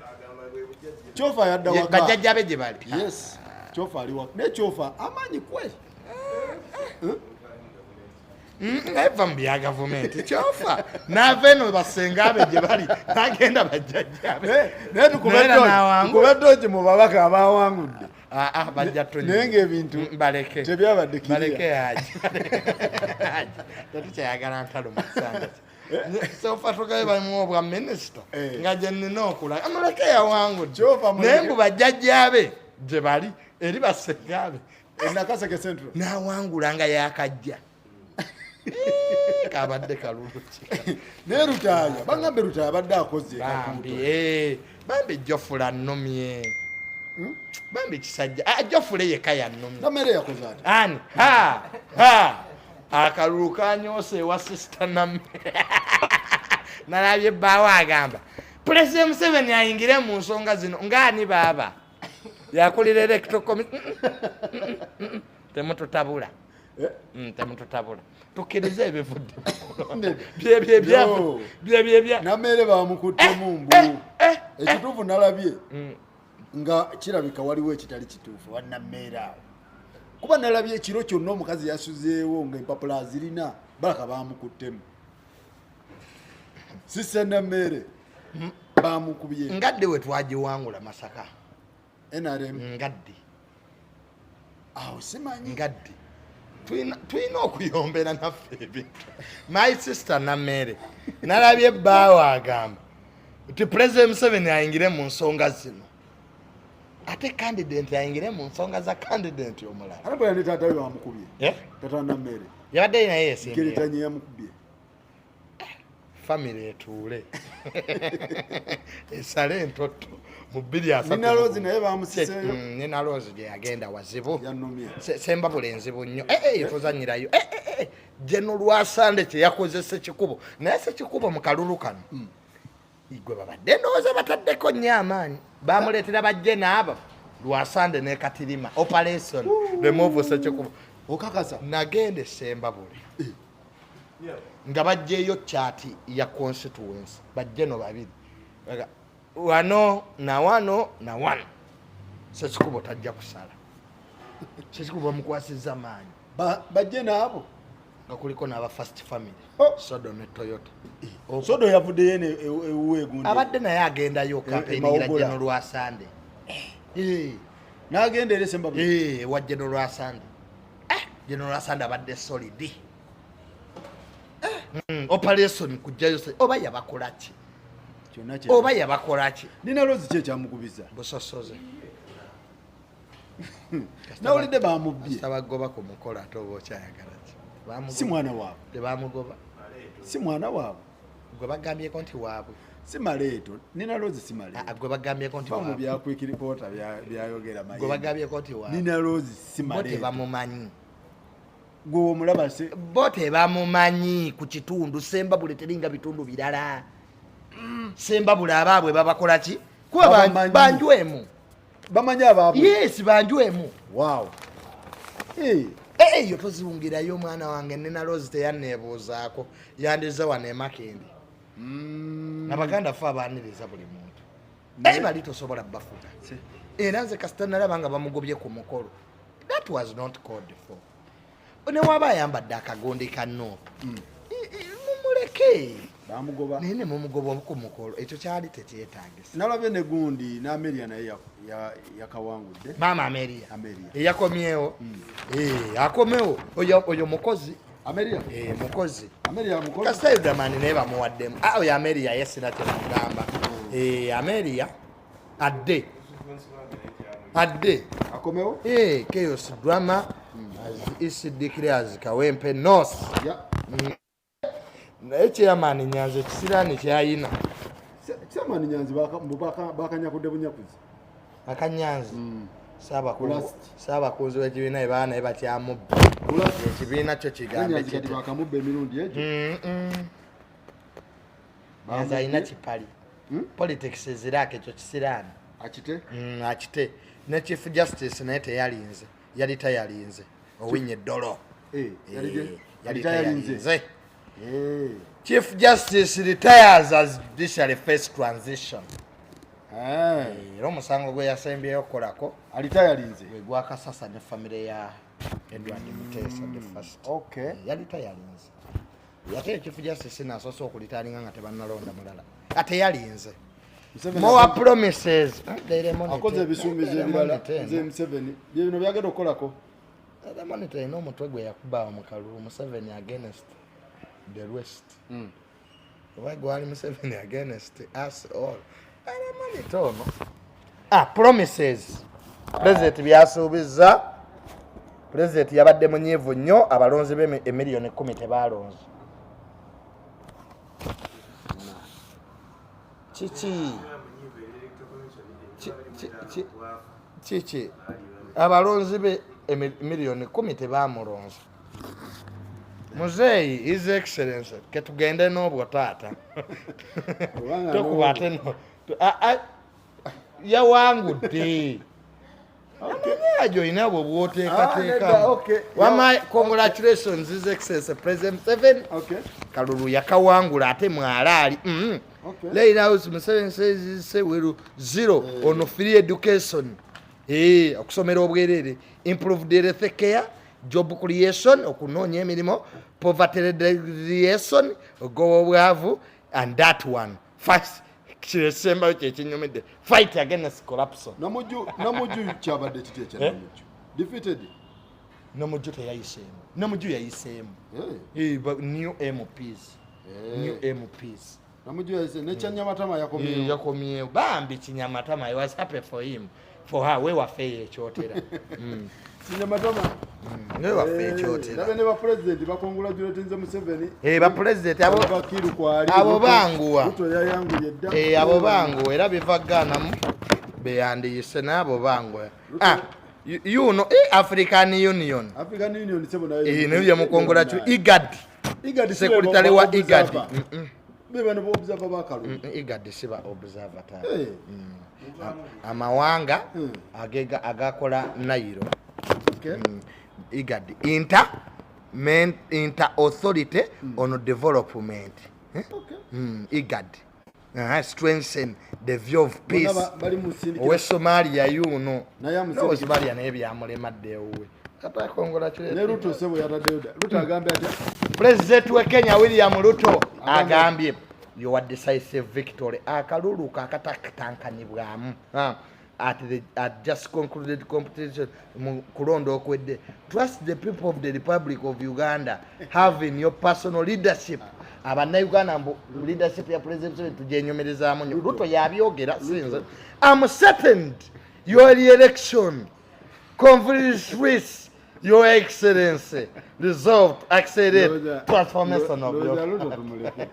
Kyofa yadda
Ye,
waka.
bajjajja be gye bali.
Yes. Kyofa ali waka. Ne Kyofa amaanyi kwe.
Naye va mu bya gavumenti. Kyofa n'ava eno basenga be gye bali n'agenda bajjajja be.
Naye
Naye era n'awangula.
tukube doogi mu babaka abawangudde.
Bajja
Naye ng'ebintu
baleke
tebyabadde clear.
Baleke Haji. Haji, tetukyayagala ntalo mu kisanja sofa tugabe bamuwa obwa minisita nga gye nnina okulaga muleke yawangudde.
Kyova muleke.
Naye mbu bajjajjaabe gye bali eri basengaabe.
Nakaseke Central.
N'awangula nga yakajja. Kabadde kalulu ki?
Naye Lutaaya, baŋŋambe Lutaaya abadde akoze
Bambi
kakuuto.
Bambi Jofula nnumye. Bambi kisajja. Ah, Jofule yekka yannumye.
Namere yakoze ati?
Ani ha ha akalulu kanyoose ewa Sister Namme. Nalabye ebbaawo agamba Pulezidenti Museveni ayingire mu nsonga zino ngaani baaba yakulira electoral committee. Temututabula. Temututabula, tukkirize ebivudde
Yo.
byebyebya.
Namere bamukuttemu mbu ekituufu nalabye nga kirabika waliwo ekitali kituufu wannammeere awo, kuba nalabye ekiro kyonna omukazi yasuzeewo nga empapula azirina, balaka bamukuttemu. Sise Nammeere bamukubye.
Ngadde we twagiwangula Masaka.
NRM.
Ngadde.
Awo simanyi.
Ngadde tulina okuyombera naffe ebintu. My sister Nammeere nalabye ebbaawo agamba nti President Museveni ayingire mu nsonga zino, ate candidate ayingire mu nsonga za candidate omulala.
Ate bwe ne taata we bamukubye.
Eh?
Tata Nammeere.
Yabadde naye yesimbyewo.
Nkeretanye yamukubye.
Famire etuule esale entotto mu 20.
Nina Rose naye bamusiseeyo.
Nina Rose gye yagenda wazibu.
Yanumye.
Sembabula enzibu nnyo. Tozanyirayo. Geno Lwasande kye yakoze Sekikubo, naye Sekikubo mu kalulu kano gwe babadde ndowooza bataddeko nnyo amaanyi, bamuleetera bajje n'abo Lwasande ne Katirima, operation remove Sekikubo.
Okakasa?
Nagenda Esembabule nga bajjeeyo chart ya constituency, bajje no babiri. Baga, wano na wano na wano Sekikubo tajja kusala. Sekikubo bamukwasizza maanyi.
Bajje naabo.
Nga kuliko n'aba first family.
Oh.
Sodo ne Toyota.
Sodo yavuddeyo eno ewuwe egundi.
Abadde naye agendayo campaigningira
Mawogola.
Geno Lwasande.
N'agenda era Esembabule.
Ewa Geno Lwasande. Geno Lwasande abadde solid. Operation kujjayo oba yabakola ki?
Kyonna kye.
Oba yabakola ki?
Nina Rose ki ekyamukubiza?
Busosoze.
Nawulidde bamubbye.
Bagoba ku mukolo ate oba okyayagala ki? Bamugoba.
Si mwana waabwe.
Tebamugoba.
Si mwana waabwe.
Gwe bagambyeko nti waabwe.
Si Maleeto. Nina Rose si Maleeto.
Ah, gwe bagambyeko nti
Ba mu
waabwe.
bya quick reporter byayogera
Gwe
Mayembe.
bagambyeko nti waabwe.
Nina Rose si
Bo
Maleeto.
tebamumanyi.
Gwe omulaba se
Bo tebamumanyi ku kitundu. Sembabule teringa bitundu birala. Sembabule abaabwe babakola ki? Kuba
Babamanyi.
banju emu.
Bamanyi abaabwe.
Yes, banju emu.
Wow. Hey.
Eyo toziwungirayo omwana wange. Nina Rose teyanneebuuzaako, yandize wano emakindi. Abaganda fe abaaniriza buli muntu, naye bali tosobola bafuga. Era nze kasita nalaba nga bamugobye ku mukolo, that was not called for. Newaba ayambadde akagondi ka noopu, mumuleke.
Bamugoba.
Naye ne mumugoba ku mukolo, ekyo kyali tekyetagisa.
Nalabye ne gundi n'Amelia naye yakawangudde.
Maama Ameria.
Amelia.
Eyakomyewo. Akomewo oyo mukozi.
Amelia.
Mukozi.
Amelia mukozi.
Kasita Yudamani naye bamuwaddemu. Ah, oyo Ameria ye sina kyemugamba. Ameria adde adde.
Akomewo.
Chaos drama as EC declares Kawempe North. Naye chairman Nyanzi ekisiraani kyayina.
Chairman Nyanzi mbu bakanyakudde bunyakuzi.
Akanyanzi.
Kulast.
Saabakunzi w'ekibiina bye baba naye bakyamubba.
Kulast.
Ekibiina kyo kigambe
Nyanzi kati
kiti.
bakamubba emirundi egyo.
Nyanzi alina kipali. Politics eziraako ekyo kisiraani.
Akite?
Akite. Ne Chief Justice naye teyalinze. Yali tayalinze. Owinye Ddolo.
Yali
Yali
tayalinze.
tayalinze. Chief Justice retires as judiciary face transition. Era omusango gwe yasembyeyo okukolako
Ali tayalinze.
gwe gwa Kasasa ne famire ya Edward Muteesa the First. Yali tayalinze. Ate Chief Justice nasoose okulitalinga nga tebannalonda mulala. Ate yalinze.
Museveni
More promises. Daily Monitor.
Akoze ebisuubizo
Daily
ebirala.
Monitor
Nze
eno.
Museveni bye bino byagenda okukolako.
Daily Monitor erina omutwe gwe yakuba mu kalulu, Museveni against the rest. Oba gwali Museveni against us all. Daily Monitor ono. Ah, promises. President byasuubizza. President yabadde munyiivu nnyo, abalonzi be 10 million tebaalonze. Kiki? Kiki? Abalonzi be 10 million tebamulonze. Muzeeyi, His Excellence, ketugende n'obwo taata.
Kubanga
Tokuba ate no yawangudde. Amanyi olina bwe
Ah, nedda,
bwoteekateekamu.
Okay.
Wama, congratulations, His Excellence President Museveni. Kalulu yakawangula ate mwalaali. Laid out Museveni says say will zero on free education. Okusomera obwerere, improved health care, job creation, okunoonya emirimu, poverty reduction, ogoba obwavu, and that one. First, kiresembayo kyekinyumidde, fight against corruption.
Namujju, Namujju kyabadde kiti ekya
Eh?
Namujju defeated.
Namujju teyayiseemu. Namujju yayiseemu.
Eh,
But new MPs. New MPs.
Namujju yayise nekyanyamatama yakomyewo.
Yakomyewo bambi. Kinyamatama, I was happy for him, for her. We waffe ekyotera.
Kinyamatama.
We waffe ekyotera.
Labe ne bapulezidenti bacongratulatinze Museveni.
Bapulezidenti abo
Bakiru kwali.
Abo banguwa.
Ruto yayanguye dda.
Abo banguwa era biva Ghanamu beyandiyise n'abo banguwa. Ah, you know, African Union.
African Union sebo nayo.
Nayo yamucongratulate. IGAD.
IGAD.
Secretary wa IGAD.
Be bano bo observer bakalulu.
IGAD siba observer ta. Amawanga agega agakola Nile. IGAD, inter authority on development. Eh? IGAD strengthen the view of peace.
Bonna bali mu sindikira.
Owe Somalia yuno.
Naye amusindikira.
Owe Somalia naye byamulemadde ewuwe. Kata congratulate.
Ne Ruto sebo yataddeyo dda. Ruto agambye atya?
President we Kenya William Ruto agambye your decisive victory, akalulu kakatatankanibwamu at just concluded competition mu kulonda okwedde. Trust the people of the Republic of Uganda have in your personal leadership. Abannayuganda mbu leadership ya President Museveni tugyenyumirizaamu nnyo. Ruto yabyogera, sinze. Am certain your re-election conference, Your Excellency, resolved to accelerate transformation of
Ndowooza
your
Ruto tumuleke.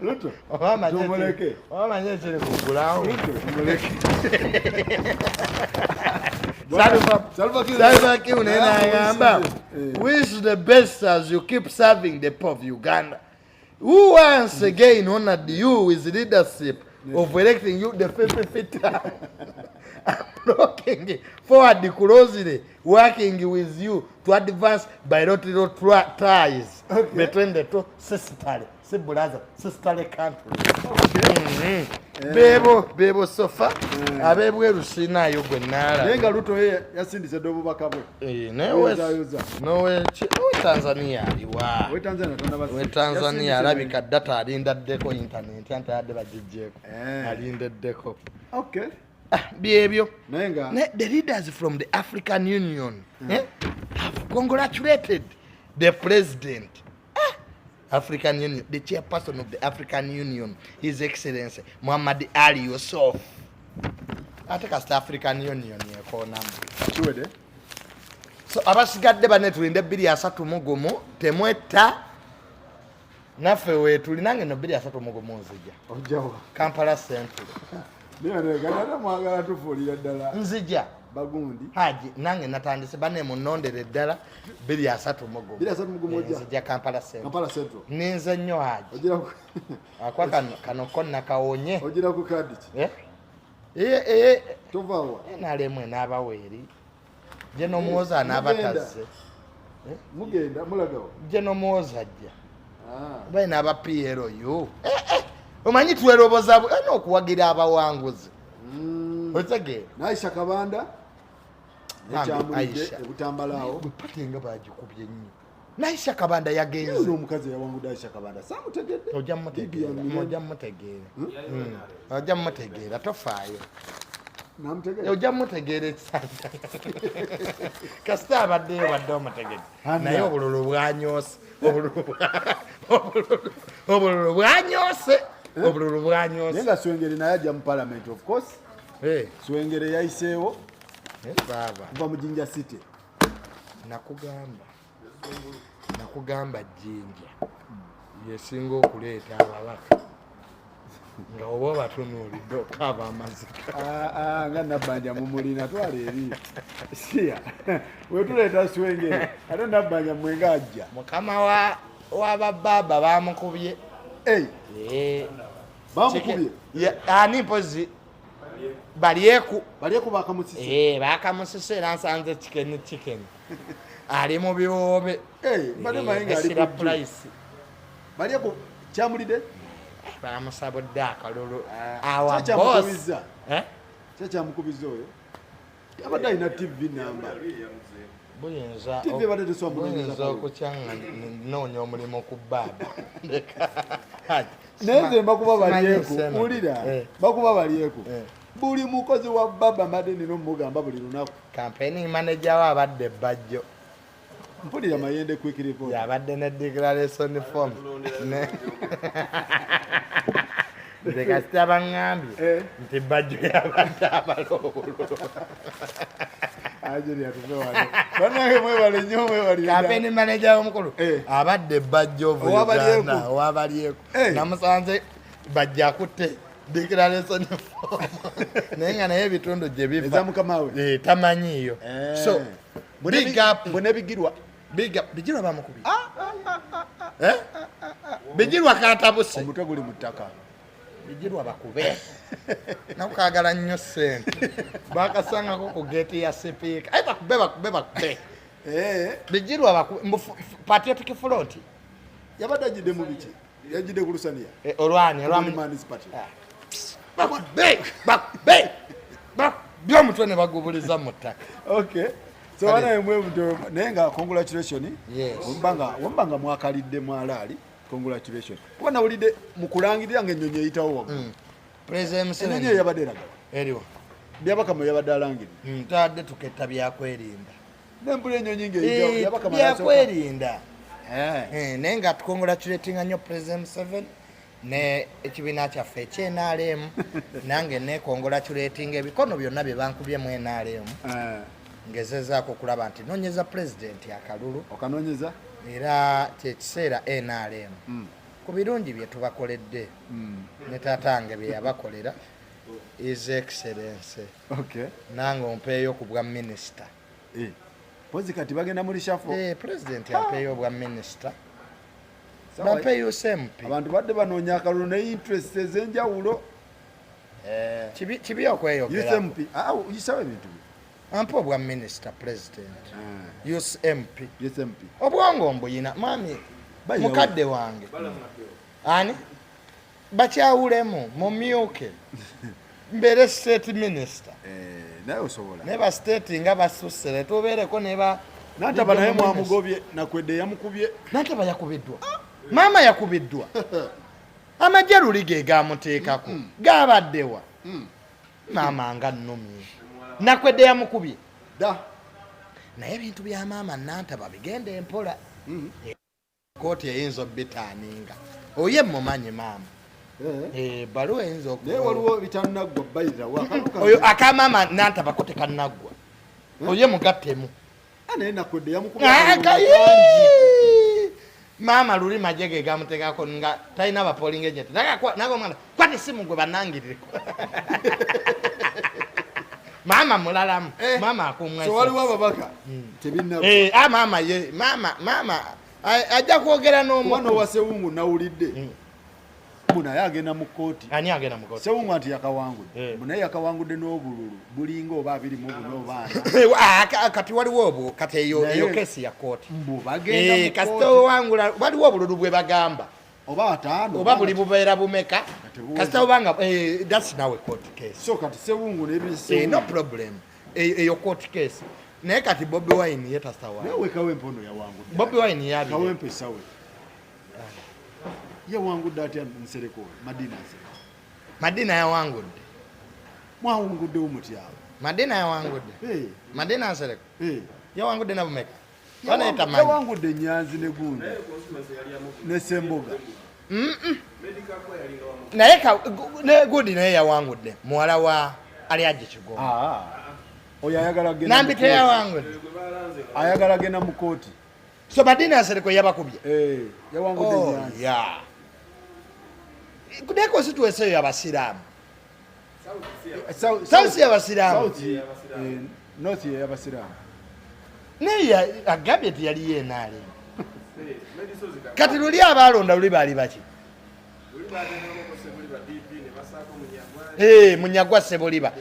Ruto
Oba
tumuleke.
Omanyi ekiri kugulawo.
Ruto tumuleke. Salva Kiir.
Salva Kiir naye n'agamba,
Eh.
wish the best as you keep serving the people of Uganda, who once again honored you with leadership of electing you the fifth term. I'm looking forward closely working with you to advance bilateral ties between the two sisterly, si brother, sisterly countries. Bebo bebo so far ab'ebweru siinaayo gwe
Naye
naala.
nga Ruto ye yasindise dda obubaka bwe. Yozayoza.
Nowe Tanzania aliwa?
Owe Tanzania tannaba.
We Tanzania
Yasindise.
alabika data alindaddeko internet, anti adde bagijjeeko. Alindaddeko. Ah, byebyo.
Naye nga
The leaders from the African Union have congratulated the president. Ah, African Union, the chairperson of the African Union, His Excellency Muhammad Ali Yusuf. Ate kasita African Union yekonamu.
Kiwede.
So abasigadde bane tulinde 2031, temwetta, naffe weetuli. Nange no 2031 nzija.
Ojjawa?
Kampala Central.
Naye kati ate mwagala tufuulira ddala
Nzija.
Bagundi.
Haji, nange natandise bane munondere ddala 2031.
2031 ojja?
Nzija Kampala Central.
Kampala Central.
Ninze nnyo, Haji.
Ogira ku
Akwa kano ko nakawonye.
Ogira ku kadi ki?
Eh? Eh, eh,
Tovaawa.
NRM enaabawo eri gye n'omuwoza anaaba tazze.
Mugenda mulagawa?
Gye n'omuwoza ajja.
Ah.
Balina aba PLU. Eh, eh, omanyi tweroboza n'okuwagira abawanguzi. Otegeera?
N'Aisha Kabanda
Bambi,
nekyamulidde
Aisha.
ebutambala awo.
Bwe pate nga bagikubye nnyo. Naisha Kabanda yagenze.
Omukazi eyawangudde Aisha Kabanda saamutegedde.
Ojja mutegeera, ojja mutegeera, ojja mutegeera, tofaayo. Ojja mutegeera ekisanja kasita abaddeyo wadde omutegedde, naye obululu bwanyoose, obululu bwanyoose, obululu bwanyoose.
Naye nga Swengere naye ajja mu parliament, of course. Swengere yayiseewo
baaba
kuva mu Jinja City.
Nakugamba Jinja yesinga okuleeta ababaka nga oba obatunuulidde okaaba amazika.
Ah, ah, nga Nabbanja mumulina, twala eri siya wetuleeta Swengere, ate Nabbanja mwenga ajja.
Mukama wa babaaba bamukubye.
Bamukubye?
Ani mpozi? Balyeku.
Balyeku bakamusise.
Bakamusise, era nsanze chicken chicken ali mu biwoobe.
Esira
price.
Balyeku kyamulidde.
Bamusabudde akalulu. Awa boss.
Kyakyamukubiza oyo abadde alina TV namba.
Buyinza
TV ebadde tesobola.
Buyinza okutya nga noonya omulimu ku baaba.
Naye nze bakuba balyeku, wulira, bakuba balyeku. Buli mukozi wa baba mbadde nina omugamba buli lunaku.
Campaigning manager we abadde Bajjo.
Mpulira Mayende quick report.
Yabadde ne declaration form. Nze kasita baŋŋambye nti Bajjo yabadde abala obululu.
Ajeri atuve wano. Bannange mwebale nnyo, mwebale.
Campaign manager w'omukulu abadde Bajjo of Uganda owabalyeku. Namusanze Bajjo akutte declaration form, naye nga naye ebitundu gye biva
eza mukama we
tamanyiiyo. So big up.
Bwe nebigirwa.
Big up. Bigirwa bamukubye. Bigirwa katabuse.
Omutwe guli mu ttaka.
Bigirwa bakube nakukagala nnyo ssente, bakasangako ku geeti ya sipiika. Ai, bakube, bakube, bakube. Bigirwa bakube mbu Patriotic Front.
Yabadde ajjidde mu biki? Yajjidde ku lusaniya.
Olwani?
Olwaman's Party.
Bakube, bakube, bakube omutwe ne bagubuliza mu ttaka.
Okay, so bana mwe muto, naye nga congratulation.
Yes.
Wembanga mwakalidde mwalaali, congratulation, kuba nawulidde mukulangirira nga ennyonyi eyitawo waggulu.
President
Ennyonyi
Museveni
eyo yabadde eragala
eriwo.
Byabakama yabadde alangirira.
Twadde tuketta byakwerinda.
Nempula ennyonyi ng'eyitawo Byabakama.
Byakwerinda. Naye nga tucongratulatinga nnyo President Museveni ne ekibiina kyaffe ekyenrm. Nange necongratulatinga ebikono byonna bye bankubye mu NRM. Ngezezaako okulaba nti nonyeza pulezidenti akalulu.
Okanoonyeza.
Era kyekiseera NRM ku birungi bye tubakoledde ne taatange bye yabakolera, His Excellence, nange ompeeyo ku bwa minisita.
Pozi kati bagenda muri shuffle.
President ampeeyo obwa minisita, bampeeyo SMP.
Abantu badde banoonya akalulu ne interest ez'enjawulo.
Kibi okweyogera.
USMP, yisawo ebintu bye.
Ampe obwa minisita president, USMP.
USMP.
Obwongo mbuyina mwami.
Bayirawo.
Mukadde wange ani bakyawulemu mumyuke mbeere state minister.
Naye osobola.
Ne ba state nga basusere tubeereko ne ba
Nantaba naye mwamugobye, Nakwedde yamukubye.
Nantaba yakubiddwa, maama yakubiddwa, amagye luli ge gamuteekako gabaddewa. Maama nga nnumye, Nakwedde yamukubye.
Da.
Naye ebintu bya maama Nantaba bigenda empola, kooti eyinza obitaaninga oye mumanyi maama. Ebbaluwa eyinza
Naye waliwo bitannaggwa bayirawo.
Oyo akamaama Nantabako tekannaggwa, oye mugattemu.
Naye Nakwedde yamukubye.
Ah, kayi! Maama luli magye ge gamuteekako nga talina ba polling agent, naga omwana kwata esimu gwe banangirireko. Maama mulalamu, maama akumwa.
So waliwo ababaka tebinnaggwa.
Ah, maama ye maama ajja kwogera
Kuba
n'omu.
N'owa Sewungu nawulidde mbu naye agenda mu kkooti.
Ani agenda mu kooti?
Sewungu anti yakawangudde. Mbu naye yakawangudde n'obululu bulinga oba 24 oba 40.
Ah, kati waliwo obwo kati eyo eyo kesi ya kooti.
Mbu bagenda mu
Kasita
kkooti.
owangula waliwo obululu bwe bagamba
oba 50.
Oba buli bubeera bumeka.
Buweza.
Kasita obanga that's now a court case.
So kati Sewungu
No problem, eyo court case. Naye kati Bobi Wine ye tasawa.
Naye Kawempe ono yawangudde.
Bobi Wine yabire.
Kawempe sawe. Yawangudde atya Nsereko, Madina Nsereko?
Madina yawangudde.
Mwawanguddewo mutya awo?
Madina yawangudde.
Hey.
Madina Nsereko.
Hey.
Yawangudde na bumeka?
Yawangudde Nyanzi ne gundi ne Semboga.
Naye ne gundi naye yawangudde muwala wa Aliaji Kigongo.
Oyo ayagala genda
Nambi teyawangudde.
Ayagala genda mu kooti.
So Madina Nsereko yabakubye.
Yawangudde Nyanzi.
Yeah. Naye constituency eyo y'Abasiraamu. South y'Abasiraamu.
South, North y'Abasiraamu.
Naye agambye nti yaliyo enaale. Kati luli abaalonda luli baali baki? Munyagwa Ssebuliba.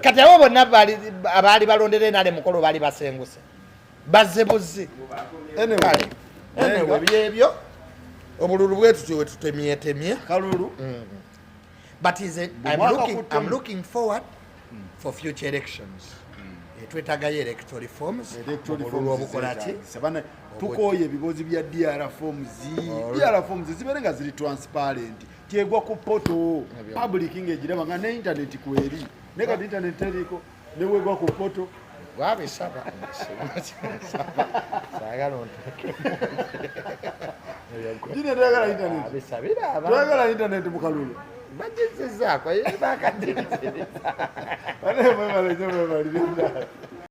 Kati abo bonna abaali balondera enaale mukolo baali basenguse. Bazze buzzi. Anyway, byebyo. Obululu bwetu we tutemyetemye.
Kalulu.
But is it, I'm looking forward for future elections. Twetagayo electoral reforms. Obululu obukola ki?
Tukooye ebibozi bya DR forms. DR forms zibeere nga ziri transparent. Tyegwa ku poto. Public ng'egiraba nga ne internet kweri. Ne kati internet teriko. Ne wegwa ku poto.
Gwabisaba. Saagala onteeke.
Jine twagala internet.
Abisabira abantu.
Twagala internet mu kalulu.
Bagezezzaako, bakadde.
Ate mwebale nnyo, mwebale nnyo.